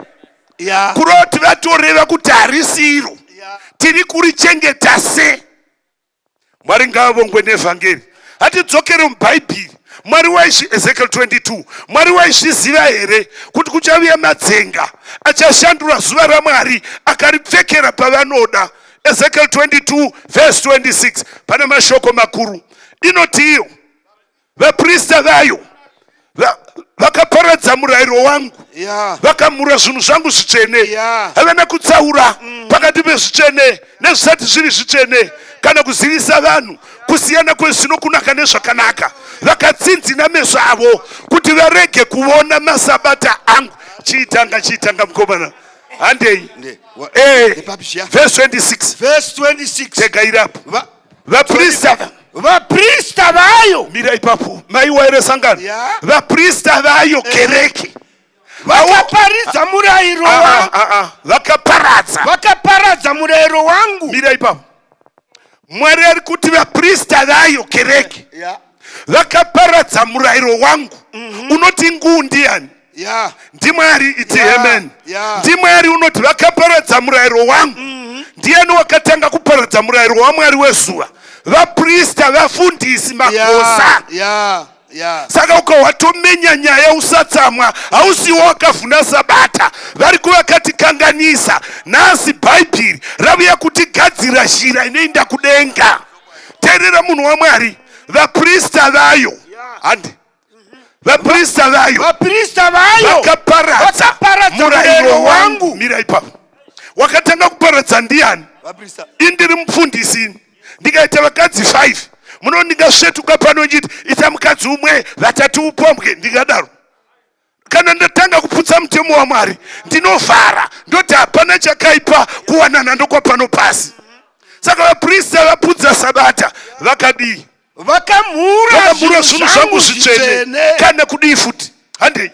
Kureva kuti vatoreva kuti harisiro, tiri kurichengeta se. Mwari ngaavongwe nevhangeri. Hatidzokere mubhaibheri. Mwari waizvi Ezekiel 22. Mwari waizviziva here kuti kuchavuya madzenga achashandura zuva raMwari akaripfekera pavanoda? Ezekiel 22 verse 26 pane mashoko makuru. Inoti iyo vaprista vayo vakaparadza murayiro wangu vakamhura zvinhu zvangu zvitsvene havana kutsaura pakati pezvitsvene nezvisati zviri zvitsvene kana kuzivisa vanhu kusiyana kwezvinokunaka nezvakanaka vakatsinzina meso avo kuti varege kuvona masabata angu chiitanga chiitanga mukomana handei eh, verse 26 verse 26 tega irapo vaprista vaprista vayo mira ipapo maiwa here sangano Yeah. vaprista vayo kereke vakaparidza murayiro Ah, wangu ah, ah, ah. vakaparadza vakaparadza murayiro wangu mira ipapo mwari ari kuti vaprista vayo kereke Yeah. vakaparadza murayiro wangu unoti nguu ndiyani Yeah. ndimwari iti Yeah, amen yeah. ndimwari unoti vakaparadza murayiro wangu ndiyani wakatanga kuparadza murayiro wamwari wezuva vaprista vafundisi magosa Yeah. Yeah. Yeah. saka ukawatomenya nyaya usatsamwa hausiwo wakavhuna sabata vari kuvakatikanganisa nhasi bhaibheri ravuya kutigadzira zhira inoenda kudenga teerera munhu wamwari vaprista vayo handi vaprista vayo Vaprista vayo vakaparadza vakaparadza murayiro murayiro wangu wangu. mira ipapo wakatanga kuparadza ndiani Vaprista. indiri mufundisi ini ndikaita vakadzi 5 muno ndingasvetuka pano nchiti ita mukadzi umwe vatatu upombwe ndingadaro kana ndatanga kuputsa mutemo wamwari ndinovhara ndoti hapana chakaipa kuwanana ndokwapano pasi saka vaprista vapudza sabata vakadii Vakamhura vakamhura zvinhu zvangu zvitsvene kana kudii futi handei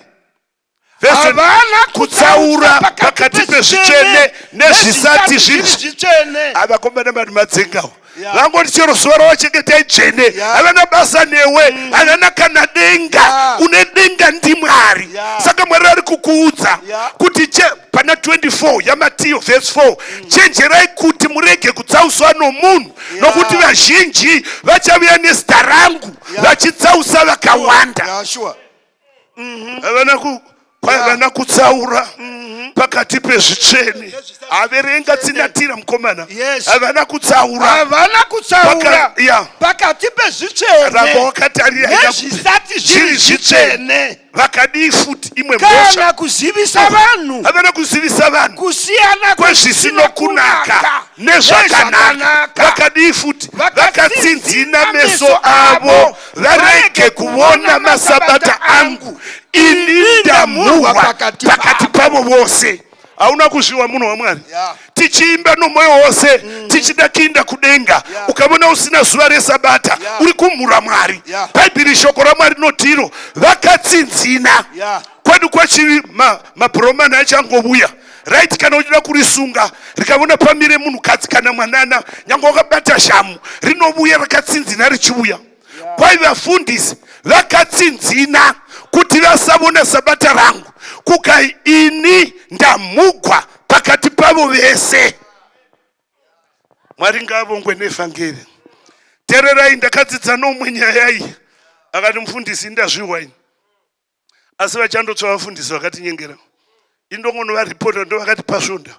Verse Havana kutsaura pakati pezvitsvene nezvisati zviri zvitsvene. avakomana vanhu madzengawo Yeah. vangoti chero zuva ravachengetai dzvene Yeah. havana basa newe havana kana denga Yeah. une denga ndimwari Yeah. saka mwari ari kukuudza Yeah. kuti pana 24 yamatiyo vhesi 4 chenjerai kuti murege kutsauswa nomunhu nokuti vazhinji vachavuya nezita rangu vachitsausa vakawanda Yeah, sure. havana ku kwaiva kutsaura pakati pezvitsvene averenga tsinatira mukomana Yes. havana kutsaura Havana kutsaura Yeah. pakati ramba pezvitsvene wakatarira nezvisati zviri zviri zvitsvene zvitsvene vakadii futi imwe mhosva kana kuzivisa vanhu havana kuzivisa vanhu kusiyana kwezvisino kunaka nezvakanaka vakadii futi vakatsinzina meso avo varege kuona masabata angu ini ndamurwa pakati pakati pavo vose hauna kuzviwa munhu wamwari Yeah. tichiimba nomwoyo wose tichida kuinda kudenga Yeah. ukavona usina zuva resabata Yeah. uri kumhura mwari Yeah. bhaibheri shoko ramwari rinotiro vakatsinzina Yeah. kwedu kwachivi mabhuromani achangovuya right kana uchida kurisunga rikavona pamire munhukadzi kana mwanana nyange wakabata shamu rinovuya rakatsinzina richivuya kwai vafundisi vakatsinzina kuti vasavona sabata rangu kukai ini ndamugwa pakati pavo vese mwari ngaavongwe nevhangeri tererai ndakadzidza nomwe nyaya iyi akati mufundisi indazvihwa ini asi vachandotsva vafundisi vakatinyengera indongonovaripota ndo vakati pasvonda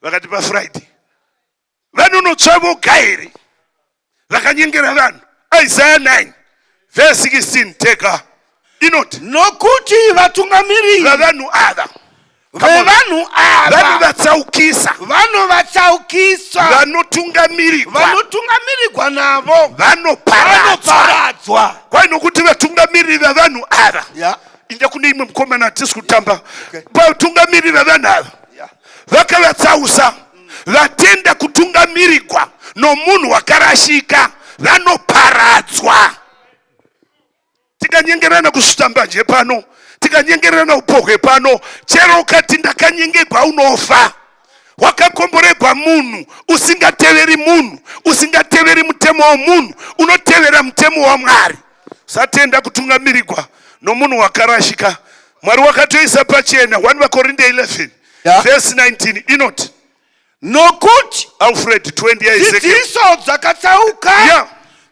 vakati pafriday vanonotsva voga here vakanyengera vanhu isaya 9 vhesi 16 tega inoti nokuti vatungamiriri vavanhu ava vevanhu ava vanovatsaukisa vanovatsaukisa vanotungamirirwa vanotungamirirwa navo vanoparadzwa vanoparadzwa kwai nokuti vatungamiriri vevanhu ava Yeah. inda kune imwe mukomana hatisi kutamba vatungamiriri vevanhu ava vakavatsausa vatenda kutungamirirwa nomunhu wakarashika vanoparadzwa tikanyengerana kusvita mbanje pano tikanyengerana upohwe pano chero ukati ndakanyengegwa unofa wakakomboregwa munhu usingateveri munhu usingateveri mutemo womunhu unotevera mutemo wamwari usatenda kutungamirirwa nomunhu wakarashika mwari wakatoisa pachena 1 vakorinde 11 Yeah. vhesi 19 inoti nokuti alfred 20 yaezekiel dzidziso dzakatsauka Yeah.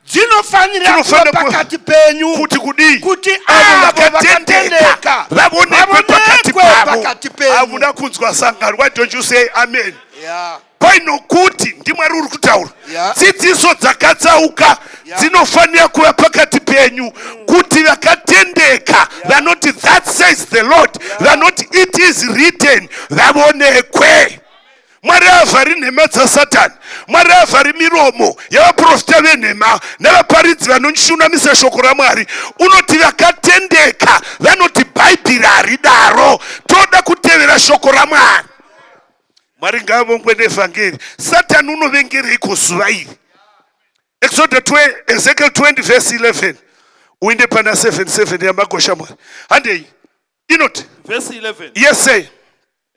Dzinofanira kuva Dzinofanira kuva- pakati penyu Kuti kudii? Kuti Avo avo vakatendeka vakatendeka vavonekwe pakati vavonekwe pavo. pakati penyu. Hamuna kunzwa sangano. Why don't you say amen? Yeah. Kwai nokuti ndiMwari uri kutaura. Dzidziso dzakatsauka dzinofanira kuva pakati penyu kuti vakatendeka vanoti, "That says the Lord," vanoti, "It is written," vavonekwe. Mwari havhari nhema dzasatani. Mwari havhari miromo yavaprofita venhema nevaparidzi vanoshunamisa shoko raMwari. Unoti vakatendeka vanoti Bhaibheri haridaro, toda kutevera shoko raMwari. Mwari ngaavongwe nevhangeri. Satani unovengereiko zuva iri? Exodus 20, Ezekiel 20 verse 11 uinde pana 77 yamagosha. Mwari, handei. Inoti Verse 11. Yes, say.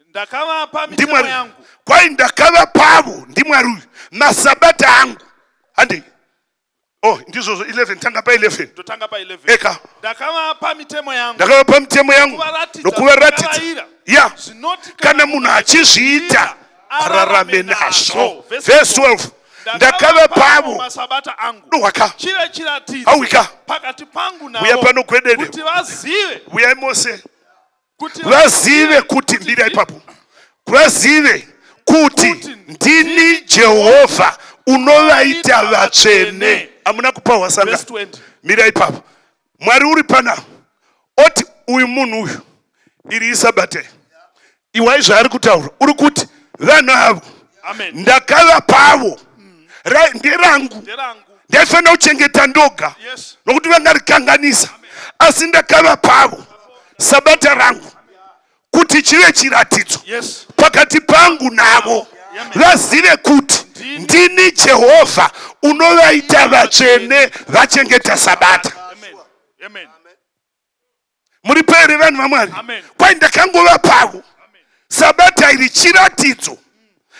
Ndakavapa mitemo Ndimwari. yangu. Kwai ndakavapavo, ndimwari uyu, masabata angu. Handei. Oh, ndizvozvo, 11, tanga pa11. Totanga pa11. Eka. Ndakavapa mitemo yangu. Ndakavapa mitemo yangu Nokuvaratidza nokuvaratidza zvandakaraira. Ya. Zvinoti Kana munhu achizviita ararame nazvo. Verse 12. Ndakavapavo Ndakavapavo masabata angu Dohwaka. chive chiratidzo Awika. pakati pangu Uya navo, pano gwedede. kuti vazive Uyai mose. Kuti Vazive kuti, mbira ipapo, vazive kuti ndini Jehovha unovaita vatsvene. Hamuna kupahwa sangano. Verse 20. Mira ipapo. Mwari uri panapa oti uyu munhu uyu, iri isabata, iwai zvaari kutaura. Uri kuti vanhu avo Amen. ndakavapavo, nderangu. Nderangu. Ndaifanira kuchengeta ndoga nokuti vangarikanganisa, asi ndakavapavo sabata rangu kuti chive chiratidzo pakati pangu navo, vazive kuti ndini Jehovha unovaita vatsvene vachengeta sabata. Amen. Amen. Muri here, vanhu vaMwari? Amen. Kwai ndakangova pavo sabata iri chiratidzo.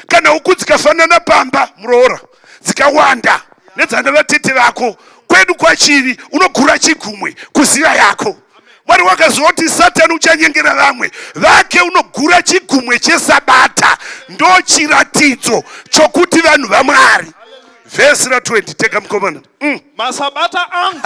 Kana huku dzikafanana pamba, muroora, dzikawanda nedzana vatete vako, kwedu kwachiri unogura chigumwe kuziva yako. Mwari wakazoti Satani uchanyengera vamwe vake, unogura chigumwe chesabata. Ndo chiratidzo chokuti vanhu vaMwari. Vhesi ra20, tega mukomana. Masabata angu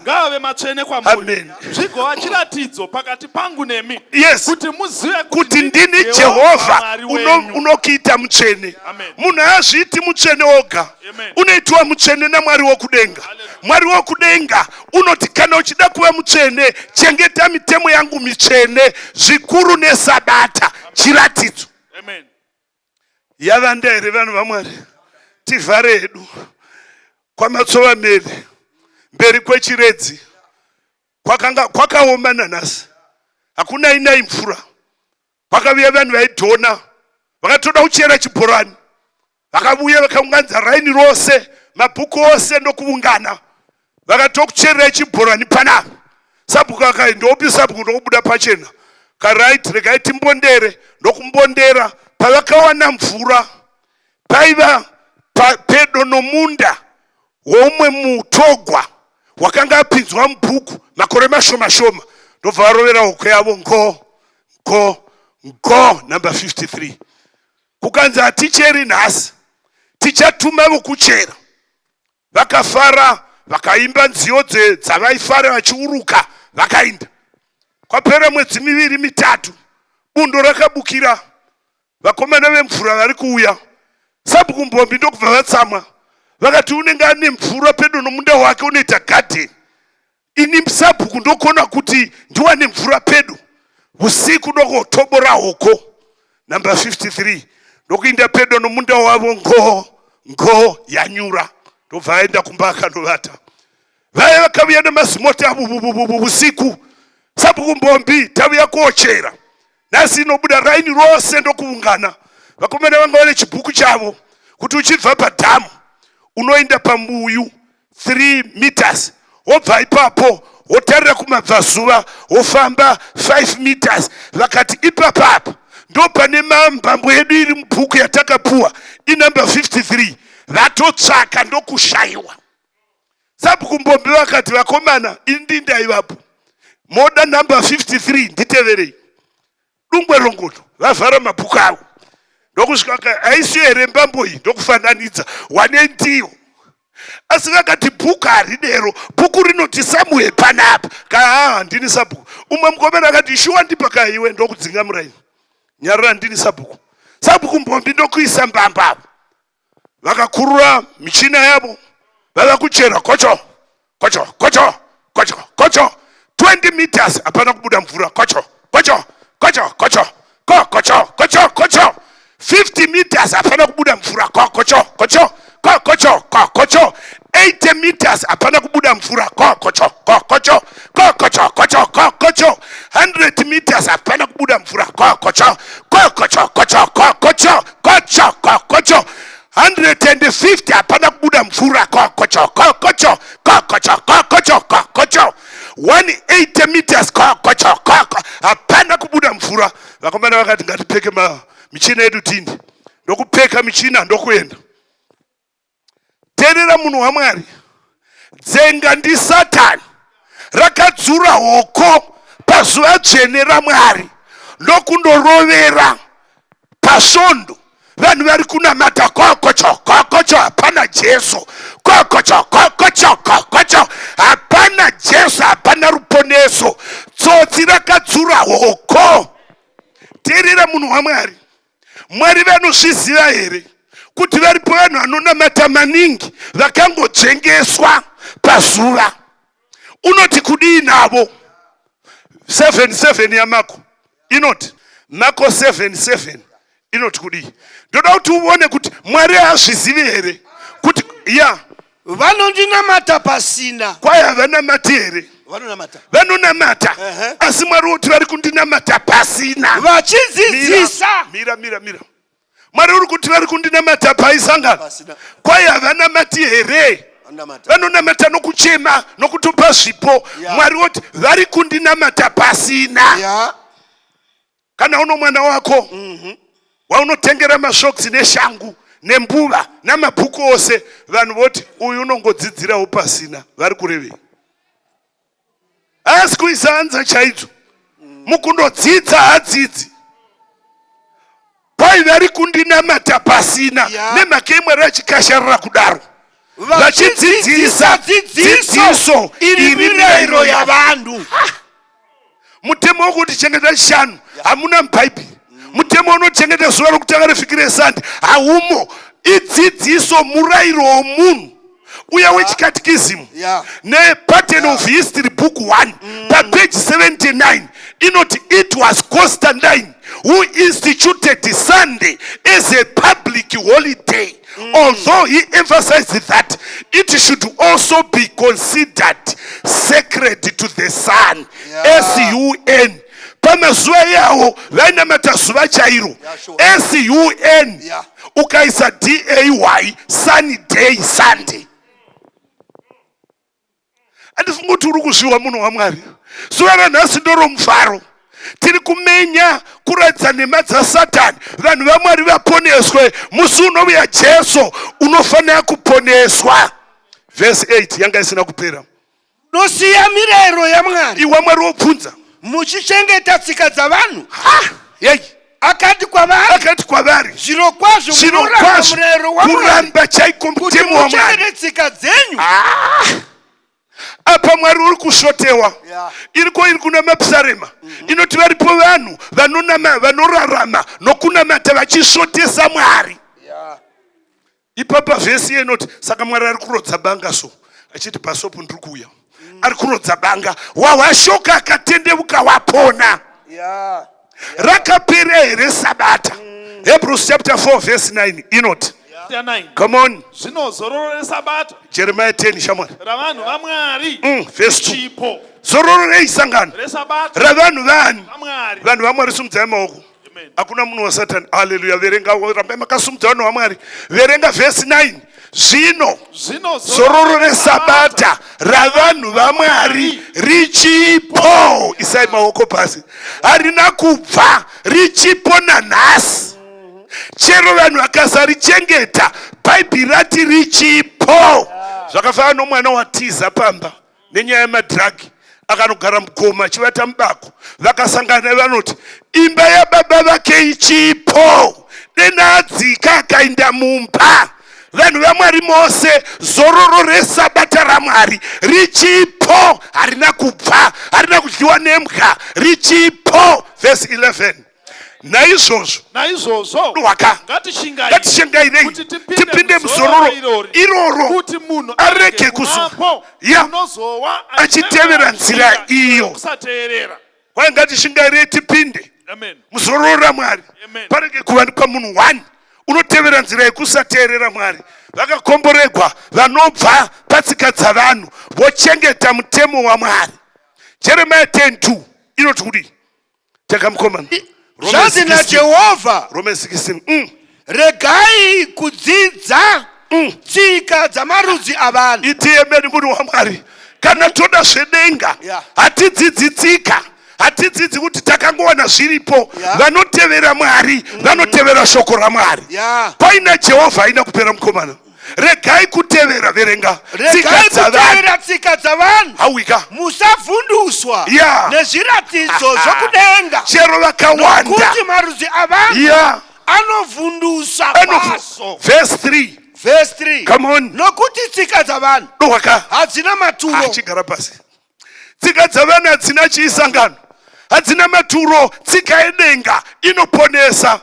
ngaave matsvene kwamuri, Amen. zvigova chiratidzo pakati pangu nemi, kuti muzive kuti ndini Jehovha Mwari wenyu. unokuita mutsvene. Amen. Munhu haazviiti mutsvene oga. Amen. Unoitiwa mutsvene naMwari wokudenga. Mwari wokudenga unoti kana uchida kuva mutsvene, chengeta mitemo yangu mitsvene, zvikuru nesabata chiratidzo. Amen. Yavanda here, vanhu vaMwari? Tivhare hedu. Kwamatsova meri mberi kwechiredzi kwakanga kwakaoma. Nanhasi hakuna inai mvura. Kwakavuya vanhu vaidhona, vakatoda kuchera chibhorani. Vakavuya vakaunganidza raini rose, mabhuku ose, ndokuungana, vakatokuchererai chibhorani panapa. Sabhuku akai ndopi sabhuku ndokubuda pachena karight, regai timbondere. Ndokumbondera. Pavakawana mvura paiva pedo nomunda woumwe mutogwa wakanga apinzwa mubhuku makore mashoma shoma. Ndobva varovera hoko yavo, ngo ngo ngo, number 53. Kukanzi haticheri nhasi, tichatuma vokuchera. Vakafara, vakaimba nziyo dzavaifara vachiuruka, vakainda. Kwapera mwedzi 2, 3, bundo rakabukira. Vakomana vemvura vari kuuya. Sabhuku Mbombi ndokubva vatsamwa, vakati unenge ane mvura pedo nomunda wake, unoita gadheni. Ini sabhuku ndokona kuti ndiwane mvura pedo. Usiku ndokotobora hoko namba 53, ndokuinda pedo nomunda wavo, ngo ngo, yanyura. Ndobva aenda kumba akandovata. Vaya vakauya nemazimota avo usiku. Sabhuku Mbombi, tavuya kochera nhasi, inobuda raini rose. Ndokuungana. Vakomana vanga vane chibhuku chavo kuti uchibva padhamu unoenda pambuyu 3 meters, wobva ipapo wotarira kumabvazuva, wofamba 5 meters. Vakati ipapapa ndo pane mambambo yedu iri mubhuku yatakapuwa, inamba 53. Vatotsvaka ndokushayiwa. Sabhuku Mbombi vakati, "Vakomana, ini ndaivapo. Moda namba 53, nditeverei." Dungwe rongoto vavhara mabhuku avo, ndokusvika, haisi here mbambo iyi? Ndokufananidza wane ndiyo. Asi vakati bhuku haridero, bhuku rinoti samuhe panapa. Kaa handini sabhuku. Umwe mukomana akati shuwa ndipa kaiwe ndokudzinga muraini. Nyarara ndini sabhuku. Sabhuku mbombi ndokuisa mbamba apo. Vakakurura michina yavo vava kuchera kocho kocho kocho kocho kocho 20 meters hapana kubuda mvura kocho kocho kocho kocho ko kocho kocho kocho 50 meters hapana kubuda mvura ko kocho kocho ko kocho ko kocho 80 meters hapana kubuda mvura ko kocho ko kocho ko kocho kocho ko kocho 100 meters hapana kubuda mvura ko kocho ko kocho kocho ko kocho kocho ko kocho 150 hapana kubuda mvura ko kocho ko kocho ko kocho ko kocho ko kocho 180 meters ko kocho ko hapana kubuda mvura. Vakomana vakati ngatipfeke michina yedu tindi, ndokupfeka michina ndokuenda. Teerera munhu waMwari, dzenga ndiSatani rakadzura hoko pazuva dzvene raMwari ndokundorovera pasvondo. Vanhu vari kunamata kokocho kokocho, hapana Jesu, kokocho kokocho kokocho, hapana Jesu, hapana ruponeso. Tsotsi rakadzura hoko. Teerera munhu waMwari, Mwari vanozviziva here kuti varipo vanhu vanonamata maningi vakangodzvengeswa pazuva? Unoti kudii navo? 77 yaMako inoti, Mako 77 inoti kudii? Ndoda kuti uone kuti Mwari haazvizivi here kuti ya Vanondinamata pasina. Kwai havanamati here? Vanonamata. Vanonamata. Asi Mwari woti vari kundinamata pasina. Vachidzidzisa. Mira, mira, mira. Mwari uri kuti vari kundinamata paisangana. Pasina. Kwai havanamati here? Vanonamata. Vanonamata nokuchema nokutopa zvipo. Mwari woti vari kundinamata pasina. Kana uno mwana wako waunotengera mashoksi neshangu nembuva namabhuku ose, vanhu voti uyu unongodzidzirawo pasina, vari kurevei? Asi kuisa hanza chaidzo mukundodzidza hadzidzi. Kwai vari kundinamata pasina nemhaka yemwari achikasharara kudaro vachidzidzisa dzidziso iri mirayiro yavanhu. Mutemo wekuti chengeta chishanu hamuna mubhaibheri. Mutemo unochengeta zuva rokutanga revhiki resande haumo. Idzidziso, murayiro womunhu uya wechikatikizimu nepattern of history book 1 papeji 79 inoti it was Constantine who instituted Sunday as a public holiday, although he emphasized that it should also be considered sacred to the sun. Sun pamazuva iyawo vainamata zuva chairo. Sun ukaisa day, sunny day, Sunday. Handifungi kuti uri kuzviwa munhu waMwari. Zuva ranhasi ndoromufaro, tiri kumenya kuratidza nhema dzasatani, vanhu vaMwari vaponeswe. Musi unouya Jesu unofanira kuponeswa. Vhesi 8 yanga isina kupera. Nosiya mirayiro yaMwari. Iwa Mwari wobvunza. Muchichengeta tsika dzavanhu. Ha, yei. Akati kwavari. Akati kwavari. Zvirokwazvo munoramba Zvirokwazvo murayiro waMwari kuramba chaiko kuti mutemo waMwari. muchengete tsika dzenyu. Apa Mwari uri kusvotewa. Iriko iri kuna Mapsarema inoti varipo vanhu vanonama vanorarama nokunamata vachisvotesa Mwari. Ipapa vhesi iye inoti saka Mwari ari kurodza banga so achiti pasopo ndiri kuuya. Ari kurodza banga wahwashoka akatendeuka wapona. Rakapera here sabata? Hebrews chapter 4 verse 9 inoti 9. Come on. Zvino zororo resabata Jeremiah 10 shamwari. Ravanhu vaMwari Verse 2. chipo. Zororo rei sangano? Resabata Ravanhu vani? vaMwari. Vanhu vaMwari, sumudzai maoko. Amen. Hakuna munhu wasatani. Haleluya. Verenga, rambai makasumudza vanhu vaMwari. Verenga vhesi 9. Zvino Zvino zororo resabata ravanhu vaMwari richipo. Isai maoko pasi. Harina kubva, richipo nanhasi. Chero vanhu vakasarichengeta, Bhaibheri rati richipo. Zvakafanana nomwana watiza pamba nenyaya yemadhiragi, akanogara mugoma achivata mubako. Vakasangana vanoti imba yababa vake ichipo, dena adzika akainda mumba. Vanhu vaMwari mose, zororo resabata raMwari richipo, harina kubva, harina kudyiwa nembwa, richipo. Vhesi 11. Naizvozvo, Naizvozvo rwaka ngatishingai ngatishingairei kuti tipinde tipinde muzororo muzororo irori, iroro, kuti munhu arege kuzo kuvapo Ya. unozowa achitevera nzira iyo. Kusateerera. Kwai ngatishingairei tipinde Amen. muzororo raMwari, Amen. parege kuwanikwa munhu one unotevera nzira yekusateerera Mwari. Vakakomboregwa vanobva patsika dzavanhu vochengeta mutemo waMwari. Jeremiah 10:2 inoti kudii? Teka mukomana. Zvanzi naJehovha, Romans 16. Regai kudzidza tsika dzamarudzi avanhu. Iti amen, munhu waMwari. Kana toda zvedenga, hatidzidzi tsika, hatidzidzi kuti takangowana zviripo. Vanotevera Mwari vanotevera shoko raMwari. Paina Jehovha haina kupera, mukomana. Regai kutevera, verenga, tsika Regai dzavanhu. kutevera tsika dzavanhu. Hawika. Musavhunduswa nezviratidzo zvokudenga, Chero vakawanda. Nokuti marudzi avanhu anovhundusa kwazvo. Verse 3. Verse 3. Come on. Nokuti tsika dzavanhu Dohwaka. hadzina maturo. Achigara pasi. Tsika dzavanhu hadzina chiisangano, hadzina maturo. Tsika yedenga inoponesa.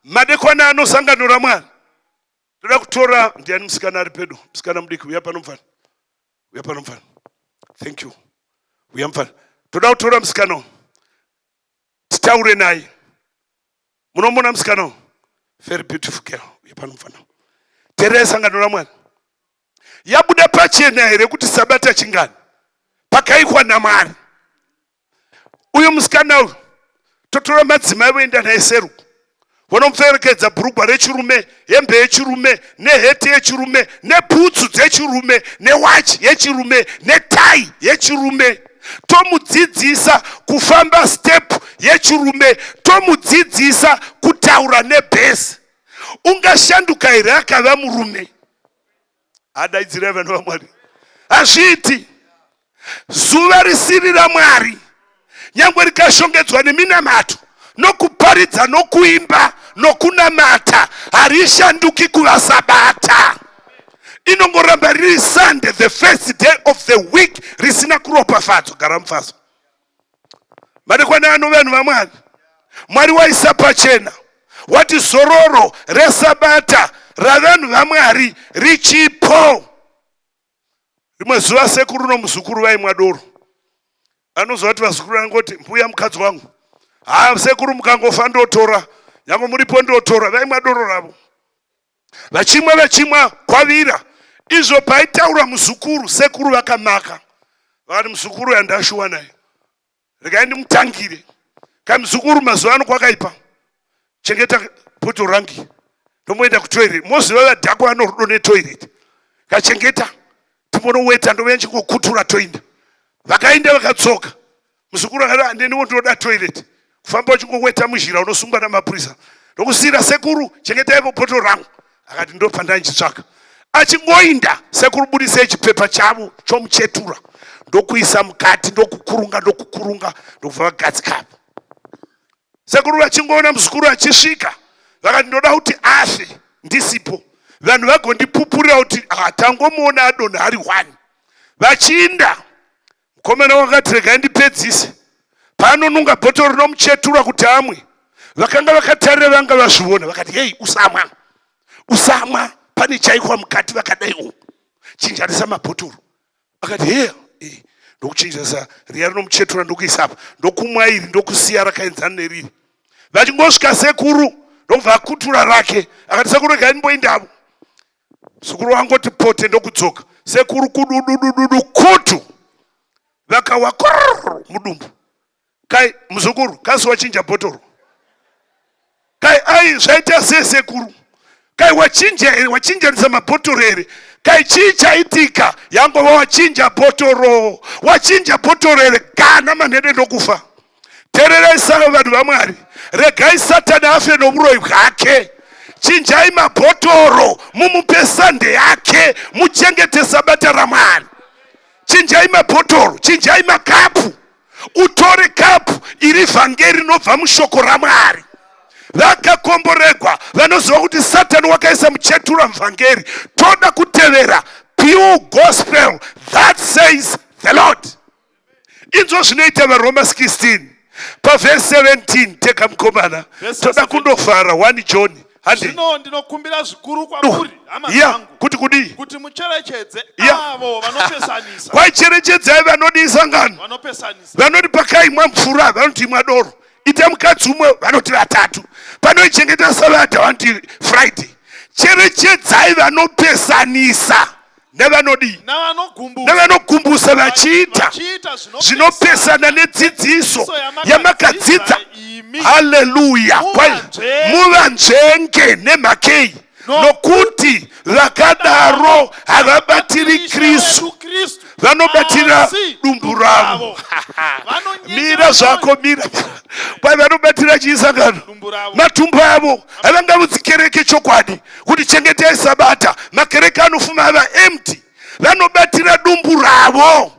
Madekwana ano, sangano raMwari, toda kutora, ndiani musikana ari pedo? Musikana mudiki, uya pano mufana, uya pano mufana. Thank you. Uya mufana. Toda kutora musikana uyu, titaure naye. Munomona musikana uyu? Very beautiful girl. Uya pano mufana. Tererai, sangano raMwari, yabuda pachena here kuti sabata chingani pakaikwa naMwari? Uyu musikana uyu, totora madzimai voenda naye seruku, vonomupferekedza bhurugwa rechirume, hembe yechirume, neheti yechirume, nebhutsu dzechirume, newachi yechirume, netai yechirume. Tomudzidzisa kufamba step yechirume, tomudzidzisa kutaura nebhesi. Ungashanduka here akava murume? Adaidzirai, vanhu vaMwari, hazviiti. Zuva risiri raMwari, nyange rikashongedzwa neminamato nokuparidza nokuimba nokunamata, harishanduki kuva sabata. Inongoramba riri Sunday, the first day of the week, risina kuropafadzwa. Gara mufaso. Madekwana ano, vanhu vaMwari, Mwari waisa pachena, wati zororo resabata ravanhu vaMwari richipo. Rimwe zuva sekuru nomuzukuru vaimwa doro. Anozwa kuti vazukuru vangoti, "Mbuya, mukadzi wangu, ha, sekuru, mukangofa ndotora, nyange muripo ndotora." Vaimwa doro ravo, vachimwa, vachimwa, kwavira. Izvo paitaura muzukuru, sekuru vakamaka, vakati, "Muzukuru yandashuwa naye, regai ndimutangire kai. Muzukuru, mazuva ano kwakaipa, chengeta bhoto rangi, ndomboenda kutoilet. Moziva vadhakwa vano rudo netoilet. Kachengeta, timbonoweta, ndouya ndichingokutura, toinda." Vakaenda, vakatsoka. Muzukuru akati, "Handeniwo, ndinoda toilet. Kufamba uchingoweta muzhira unosungwa namapurisa. Ndokusiyira sekuru, chengetaipo bhoto rangu." Akati, "Ndopandaichitsvaka." Achingoinda, sekuru budisei chipepa chavo chomuchetura, ndokuisa mukati, ndokukurunga, ndokukurunga, ndokubva vagadzikapo. Sekuru vachingoona muzukuru achisvika, vakati, "Ndoda kuti afe ndisipo, vanhu vagondipupurira kuti hatangomuona adonha ari one." Vachiinda, mukomana wakati, "Regai ndipedzise." Paanonunga bhotoro rinomuchetura kuti amwe, vakanga vakatarira vanga vazviona, vakati, "Hei, usamwa, usamwa, pane chaikwa mukati." Vakadai u chinjanisa mabhotoro. Akati, "Heya." Ndokuchinjisa riya rinomuchetura, ndokuisa apa, ndokumwa iri, ndokusiya rakaenzana neriri. Vachingosvika, sekuru ndokubva akutura rake. Akati, "Sekuru, regai ndimboindavo." Sekuru wangoti pote, ndokudzoka. Sekuru kudududududu, kutu, vakawa kororo mudumbu. "Kai muzukuru, kasi wachinja bhotoro kai? Ai, zvaita sei sekuru? Kai wachinja here? Wachinjanisa mabhotoro here? Kai chii chaitika?" Yangova, "Wachinja bhotoro, wachinja bhotoro here?" Gana manhede, ndokufa. Tererai saka, vanhu vaMwari, regai Satani afe nomuroyi hwake. Chinjai mabhotoro, mumupe Sunday yake, muchengete sabata raMwari. Chinjai mabhotoro, chinjai makapu, utore kapu iri vhangeri rinobva mushoko raMwari. Vakakomboregwa vanoziva kuti Satani wakaisa muchetura muvhangeri. Toda kutevera pure gospel that says the Lord. Inzwa zvinoita vaRoma 16 pavhesi 17. Teka mukomana, toda kundovhara 1 John. Handi. Zvino ndinokumbira zvikuru kwamuri, hama dzangu, kuti kudii? Kuti mucherechedze avo vanopesanisa. Kwaicherechedzai vanodii sangano? Vanopesanisa. Vanoti pakaimwa mvura vanoti imwa doro. Ita mukadzi umwe vanoti vatatu. Panoichengeta Sabata vanoti Friday. Cherechedzai vanopesanisa nevanodii? Nevanogumbusa vachiita zvinopesana nedzidziso yamakadzidza. Haleluya. Muvanzvenge nemhakei? Nokuti vakadaro havabatiri Kristu, vanobatira dumbu ravo. Mira zvako, mira. Kwai vanobatira chii sangano? Matumbu avo. Havangavudzi kereke chokwadi kuti chengetai Sabata. Makereke anofuma ava empty. Vanobatira dumbu ravo.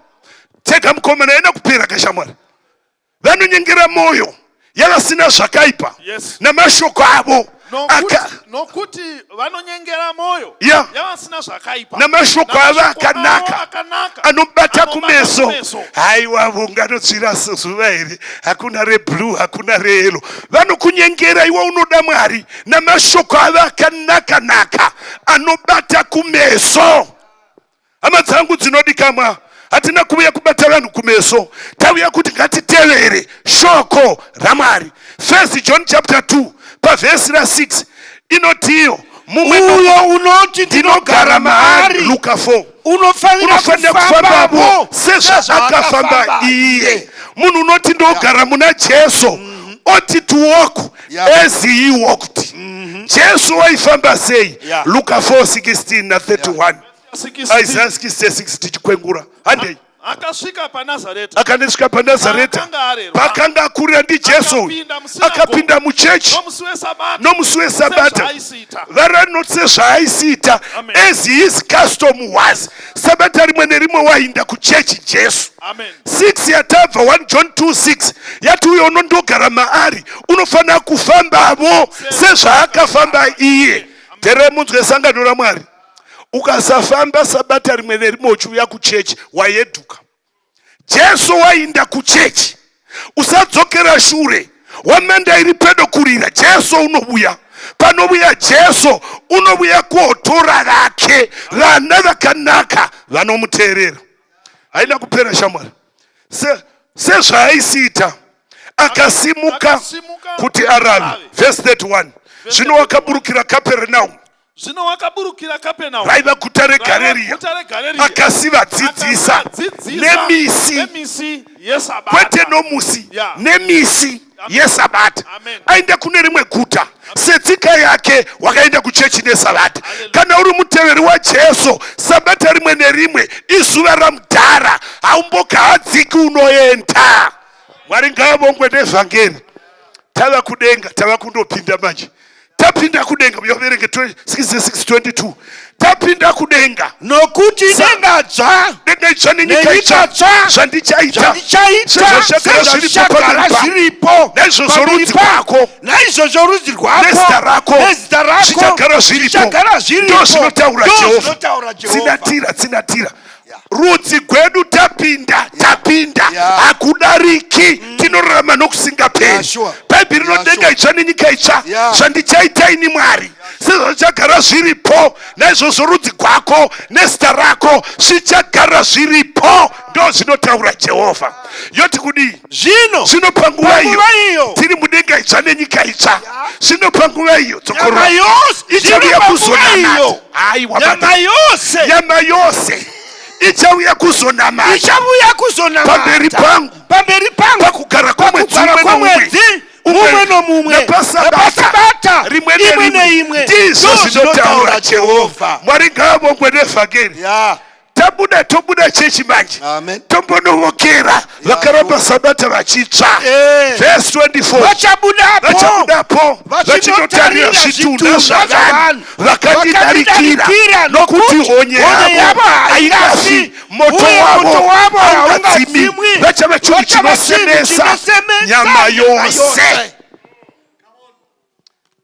Tega mukomana, ena kupera kashamwari. Vanonyengera moyo yavasina zvakaipa namashoko avo. Nokuti vanonyengera moyo yavasina zvakaipa namashoko avo akanaka anobata kumeso. Haiwa, vunganotsvira zuva here? Hakuna reblue, hakuna reyellow. Vanokunyengera iwe unoda Mwari namashoko avo akanaka-naka anobata kumeso. Hama dzangu dzinodikamwa, hatina kuuya kubata vanhu kumeso, tauya kuti ngatitevere shoko raMwari. First John chapter 2 pavhesi ra6 inotiyo mumwe uyo unoti ndinogara maari, Luka 4, unofanira kufambavo sezvaakafamba iye. Munhu unoti ndogara muna Jesu, oti to walk as he walked. Jesu waifamba sei? Luka 4:16 na31. Isaiah 66 tichikwengura. Handei. Akasvika paNazareta. Akandisvika paNazareta paakanga akurira ndiJesu uyu. Akapinda muchechi nomusi weSabata, varanoti sezvaaisiita, as his custom was. Sabata rimwe nerimwe wainda kuchechi Jesu. 6 yatabva 1 John 2 6 yati uyo unondogara maari unofanira kufambavo sezvaakafamba iye. Tere munzwe sangano raMwari. Ukasafamba Sabata rimwe nerimwe uchiuya kuchechi, wayeduka. Jesu wainda kuchechi. Usadzokera shure. Wamanda iri pedo kurira, Jesu unovuya. Panovuya Jesu unovuya kotora vake vana vakanaka vanomuteerera. Haina kupera shamwari. Sezvaaisiita akasimuka kuti arave. Verse 31. Zvino wakaburukira Kapernaum. Zvino wakaburukira Kapenaumu, raiva guta reGareriya, akasivadzidzisa nemisi, kwete nomusi, nemisi yeSabata. Aenda kune rimwe guta setsika yake, wakaenda kuchechi neSabata. Kana uri muteveri waJesu, Sabata rimwe nerimwe izuva ramudhara, haumbokahadziki, unoenda. Mwari ngaavongwe nevhangeri. Tava kudenga, tava kundopinda manje. Tapinda kudenga, uyaverenge 66:22. Tapinda kudenga, nokuti denga dzva, denga itsva nenyika itsva zvandichaita, sezvazvichagara zviripo, naizvozvo rudzi rwako, naizvozvo rudzi rwako nezita rako, nezita rako zvichagara zviripo, zvichagara zviripo. Ndozvinotaura Jehovha. Tsinatira, tsinatira rudzi gwedu. Tapinda, tapinda, hakudariki. Tinorarama nokusingaperi. Bhaibheri rinodenga itsva nenyika itsva zvandichaita ini Mwari, sezvazvichagara zviripo, naizvozvo rudzi gwako nezita rako zvichagara zviripo. Ndo zvinotaura Jehovha. Yoti kudii zvino? Panguva iyo tiri mudenga itsva nenyika itsva, zvino panguva iyo dzokorora ichauya kuzonamata. Aiwa, nyama yose ichauya kuzonamata, ichauya kuzonamata pamberi pangu, pamberi pangu, pakugara kwomwedzi umwe nomumwe, napasabata rimwe neimwe. Ndizvo zvinotaura Jehovha. Mwari ngaavongwe nevhangeri. Tabuda, tobuda chechi manje, tombonovokera vakaramba Sabata vachitsva. Vhesi 24, vachabudapo vachinotarira zvitunha zvavanhu vakandidarikira, nokuti honye yavo haingafi, moto wavo haungadzimi, vachava chinhu chinosemesa nyama yose.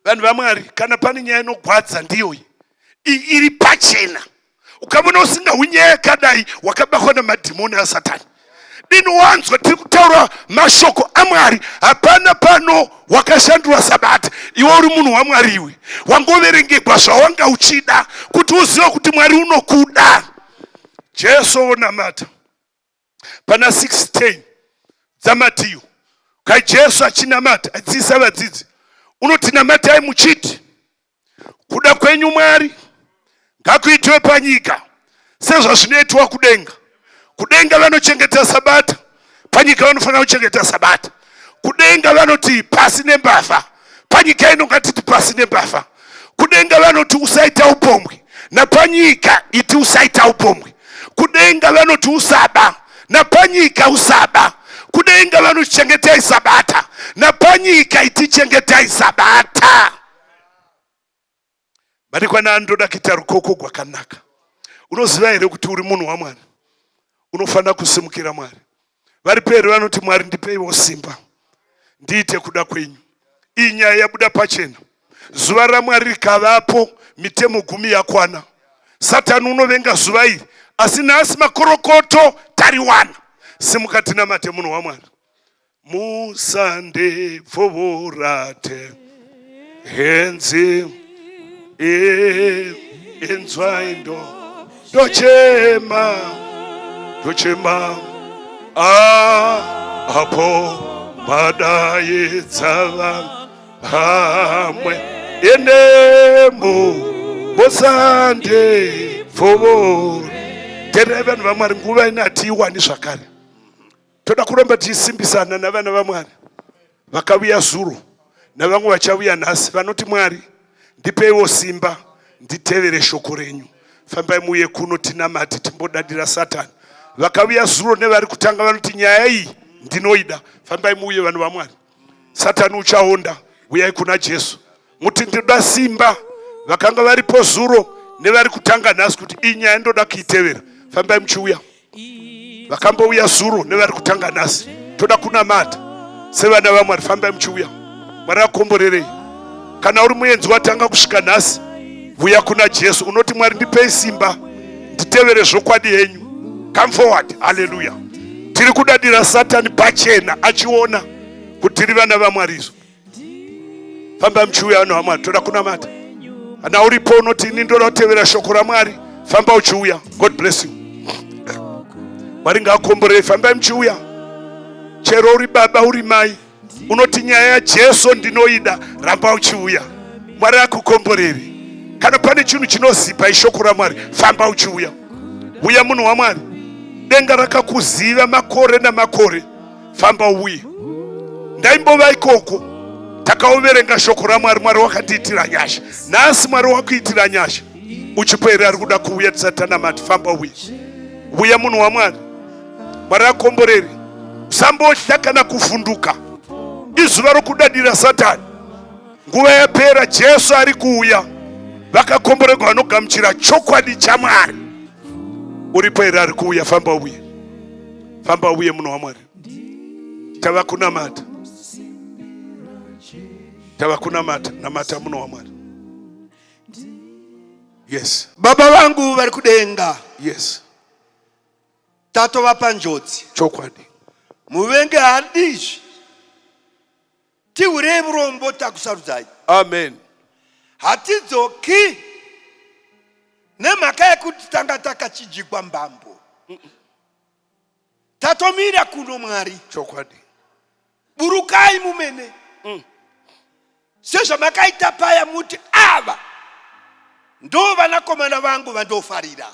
Vanhu vaMwari, kana pane nyaya inogwadza ndiyoyi iri pachena. Ukamona usingahwi nyaya yakadai, wakabakwa namadhimoni aSatani. Dini wanzwa tiri kutaura mashoko aMwari, hapana pano wakashandura Sabata. Iwe uri munhu waMwari, iwe wangoverengegwa zvawanga uchida kuti uzive kuti Mwari unokuda. Jesu wonamata pana 6:10 dzaMatiyo. Kai Jesu achinamata adzidzisa vadzidzi, unoti namatai muchiti, kuda kwenyu Mwari ngakuitwe panyika sezvazvinoitwa kudenga. Kudenga vanochengeta Sabata, panyika vanofanira kuchengeta Sabata. Kudenga vanoti pasi nembavha, panyika ino ngatiti pasi nembavha. Kudenga vanoti usaita upombwe, napanyika iti usaita upombwe. Kudenga vanoti usaba, napanyika usaba. Kudenga vanoti chengetai Sabata, napanyika iti chengetai Sabata. Madikwana anotoda kuita rukoko gwakanaka. Unoziva here kuti uri munhu waMwari? Unofanira kusimukira Mwari. Vari peri vanoti, Mwari ndipeiwo simba ndiite kuda kwenyu. Iyi nyaya yabuda pachena. Zuva raMwari rikavapo, mitemo gumi yakwana. Satani unovenga zuva iri, asi nhasi makorokoto tariwana. Simuka tinamate, munhu waMwari. Musandipfuurate henzi inzwai ndo ndochema ndochema apo madaidza vamwe enemu musandipfuure. Tererai vanhu vaMwari, nguva ino hatiiwani zvakare. Toda kuramba tichisimbisana navana vaMwari vakavuya zuro navamwe vachavuya nhasi, vanoti Mwari ndipeiwo simba nditevere shoko renyu. Fambai muuye kuno tinamate, timbodadira Satani. Vakavuya zuro nevari kutanga vanoti nyaya iyi ndinoida. Fambai muuye vanhu vaMwari. Satani uchaonda. Uyai kuna Jesu muti ndinoda simba. Vakanga varipo zuro nevari kutanga nhasi kuti iyi nyaya ndoda kuitevera, fambai muchiuya. Vakambouya zuro nevari kutanga nhasi, toda kunamata sevana vaMwari. Fambai muchiuya. Mwari akomborerei. Kana uri muenzi watanga kusvika nhasi, vuya kuna Jesu unoti, Mwari ndipei simba nditevere zvokwadi yenyu. Come forward. Haleluya. Tiri kudadira Satani pachena achiona kuti tiri vana vaMwari izvo. Famba muchiuya, vanhu vaMwari, toda kunamata. Kana uripo unoti ini ndoda kutevera shoko raMwari, famba uchiuya. God bless you. Mwari ngaakomborei. Fambai muchiuya. Chero uri baba, uri mai, unoti nyaya yaJesu ndinoida, ramba uchiuya. Mwari akukomboreri. Kana pane chinhu chinozipa ishoko raMwari, famba uchiuya. Uya munhu waMwari, denga rakakuziva makore namakore. Famba uye. Ndaimbova ikoko, takaoverenga shoko raMwari. Mwari wakandiitira nyasha. Nhasi Mwari wakuitira nyasha. Uchipo here ari kuda kuuya tisati tanamati? Famba uye. Uya munhu waMwari. Mwari akomboreri. Usambotya kana kuvhunduka. Izuva rokudadira Satani. Nguva yapera, Jesu ari kuuya. Vakakomborerwa vanogamuchira chokwadi chaMwari. Uripo here ari kuuya? Famba uye. Famba uye munhu waMwari. Tava kunamata, tava kunamata. Namata munhu waMwari. Yes. Baba vangu vari kudenga, Yes. Tatova panjodzi. Chokwadi. Muvengi haadi izvi. Tihwirei vurombo, takusarudzai. Amen. Hatidzoki nemhaka yekuti tanga takachijigwa mbambo. Tatomira kuno, Mwari. Chokwadi. Burukai mumene sezvamakaita paya muti ava ndo vanakomana vangu vandofarira.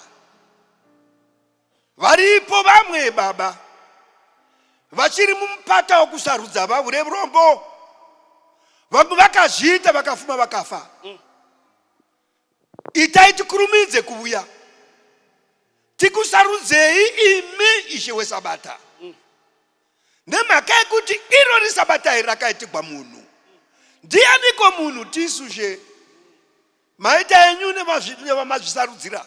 Varipo vamwe baba vachiri mumupata wokusarudza vahure vurombo. Vamwe vakazviita vakafuma vakafa. Itai tikurumidze kuvuya tikusarudzei imi, Ishe weSabata, nemhaka yekuti iro riSabata iri rakaitigwa munhu. Ndianiko munhu? Tisu she. Maita enyu nevamazvisarudzira.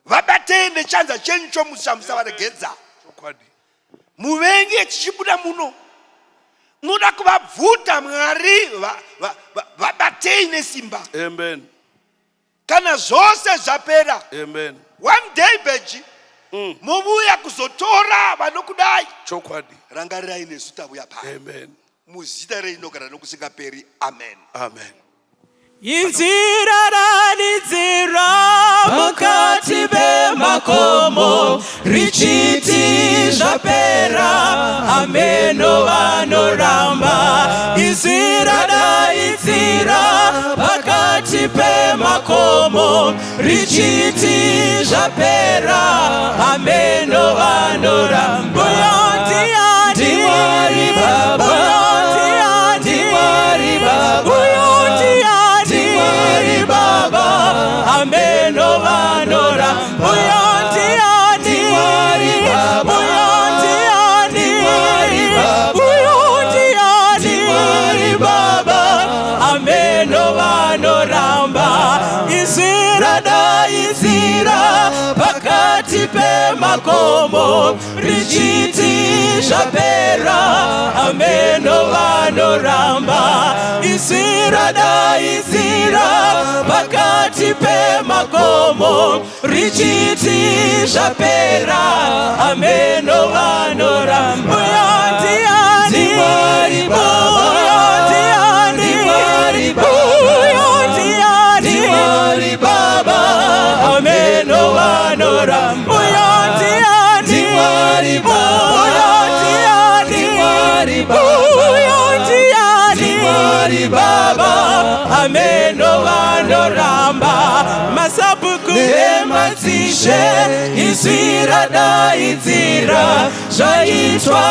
Vabatei nechanza chenyu chomusa, musavaregedza. Chokwadi. Muvengi echichibuda muno. Munoda kuvabvuta Mwari vabatei nesimba. Amen. Kana zvose zvapera. Amen. One day beji movuya kuzotora vanokudai. Chokwadi. Rangarirai nesu tavuya pano. Amen. Muzita reinogara nokusingaperi. Amen. Amen. Inzira ranidzira mukati memakomo richiti zvapera hameno vanoramba inzira daidzira pakati pemakomo richiti zvapera hameno vanoramba uyo ndiani NdiMwari Baba. Uyo ndiani NdiMwari Baba. Uyo ndiani NdiMwari Baba. Hameno vanoramba uyo ndiani NdiMwari Baba. Uyo ndiani NdiMwari Baba. Uyo ndiani NdiMwari Baba. Hameno vanoramba izwi radaidzira pakati pemakomo richiti zvapera hameno vanoramba izwi radaidzira pakati pemakomo richiti zvapera hameno vanoramba uyo ndiani NdiMwari Baba. Uyo ndiani NdiMwari Baba. Uyo ndiani NdiMwari Baba. Hameno vanoramba uyo ndiani NdiMwari Baba. Uyo ndiani NdiMwari Baba. Uyo ndiani NdiMwari Baba. Hameno vanoramba masabhuku nemadzishe izwi radaidzira zvaitwa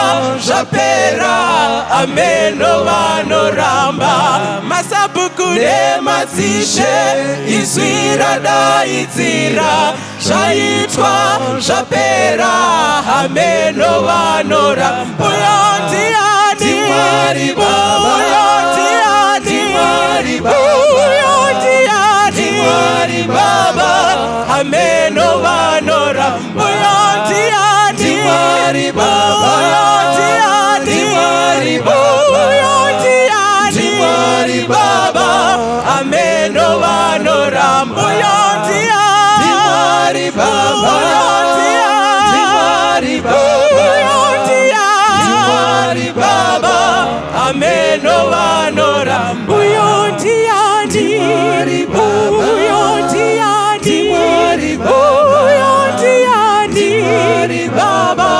zvapera hameno vanoramba masabhuku nemadzishe izwi radaidzira zvaitwa zvapera hameno vanoramba uyo ndiani NdiMwari Baba. Uyo ndiani NdiMwari Baba. Uyo ndiani NdiMwari Baba. Hameno vanoramba uyo ndiani NdiMwari Baba. Uyo ndiani NdiMwari Baba. Uyo ndiani NdiMwari Baba. Hameno vanoramba uyo ndiani NdiMwari Baba. Uyo ndiani NdiMwari Baba. Uyo ndiani NdiMwari Baba. Hameno vanoramba uyo ndiani NdiMwari Baba. Uyo ndiani NdiMwari Baba. Uyo ndiani NdiMwari Baba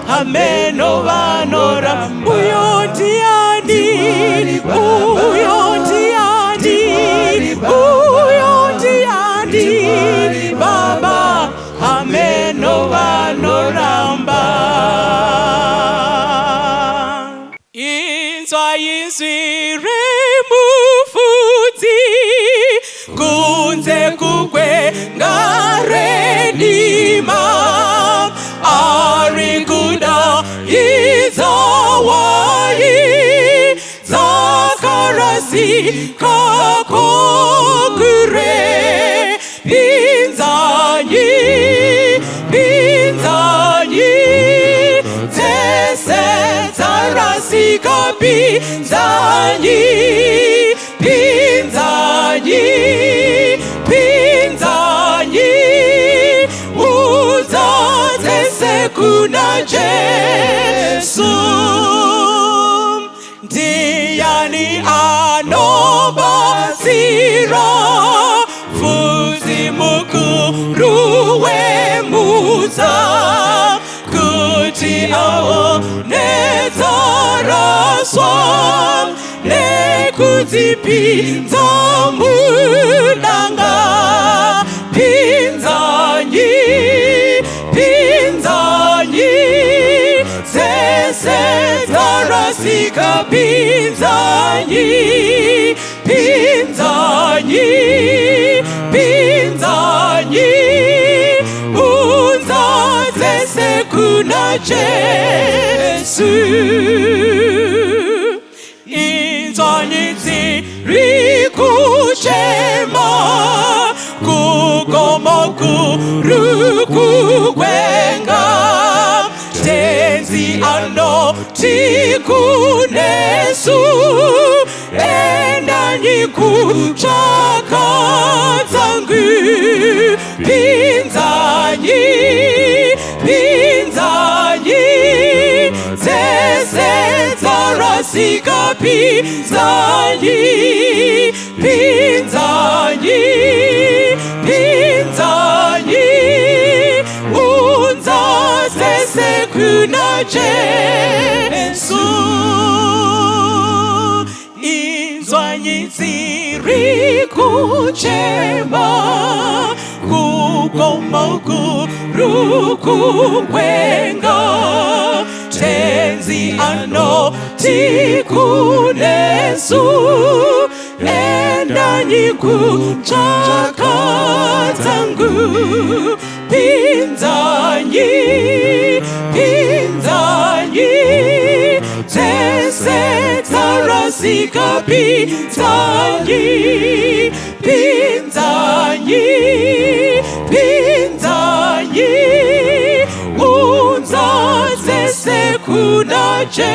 hameno vanoramba uyo ndiani NdiMwari Baba. Uyo ndiani NdiMwari Baba. Uyo ndiani NdiMwari Baba hameno vanoramba inzwa izwi remufudzi kunze kugwenga redima ari kudaidza hwai dzakarasika kure pinzanyi pinzanyi dzese dzarasika pinzanyi pinzanyi pinzanyi udza dzese kuna Jesu ndiani anobatsira mufudzi mukuru wemutsa kuti aone dzaraswa nekudzipinza mudanga pinzanyi pinzanyi dzese dzarasika pinzanyi pinzanyi pinzanyi unza dzese kuna Jesu inzwanyi dziri kuchema kugomo kuru kugwenga tenzi anotidawo Anoti kunesu endanyi kutsvaka dzangu pinzanyi pinzanyi dzese dzarasika pinzanyi pinzanyi pinzanyi unza dzese kuna Jesu inzwanyi dziri kuchema kukoma kuri kukwenga tenzi anoti kunesu endanyi kutsvaka dzangu pinzanyi pinzanyi dzese dzarasika pinzanyi pinzanyi pinzanyi unza dzese kuna Jesu.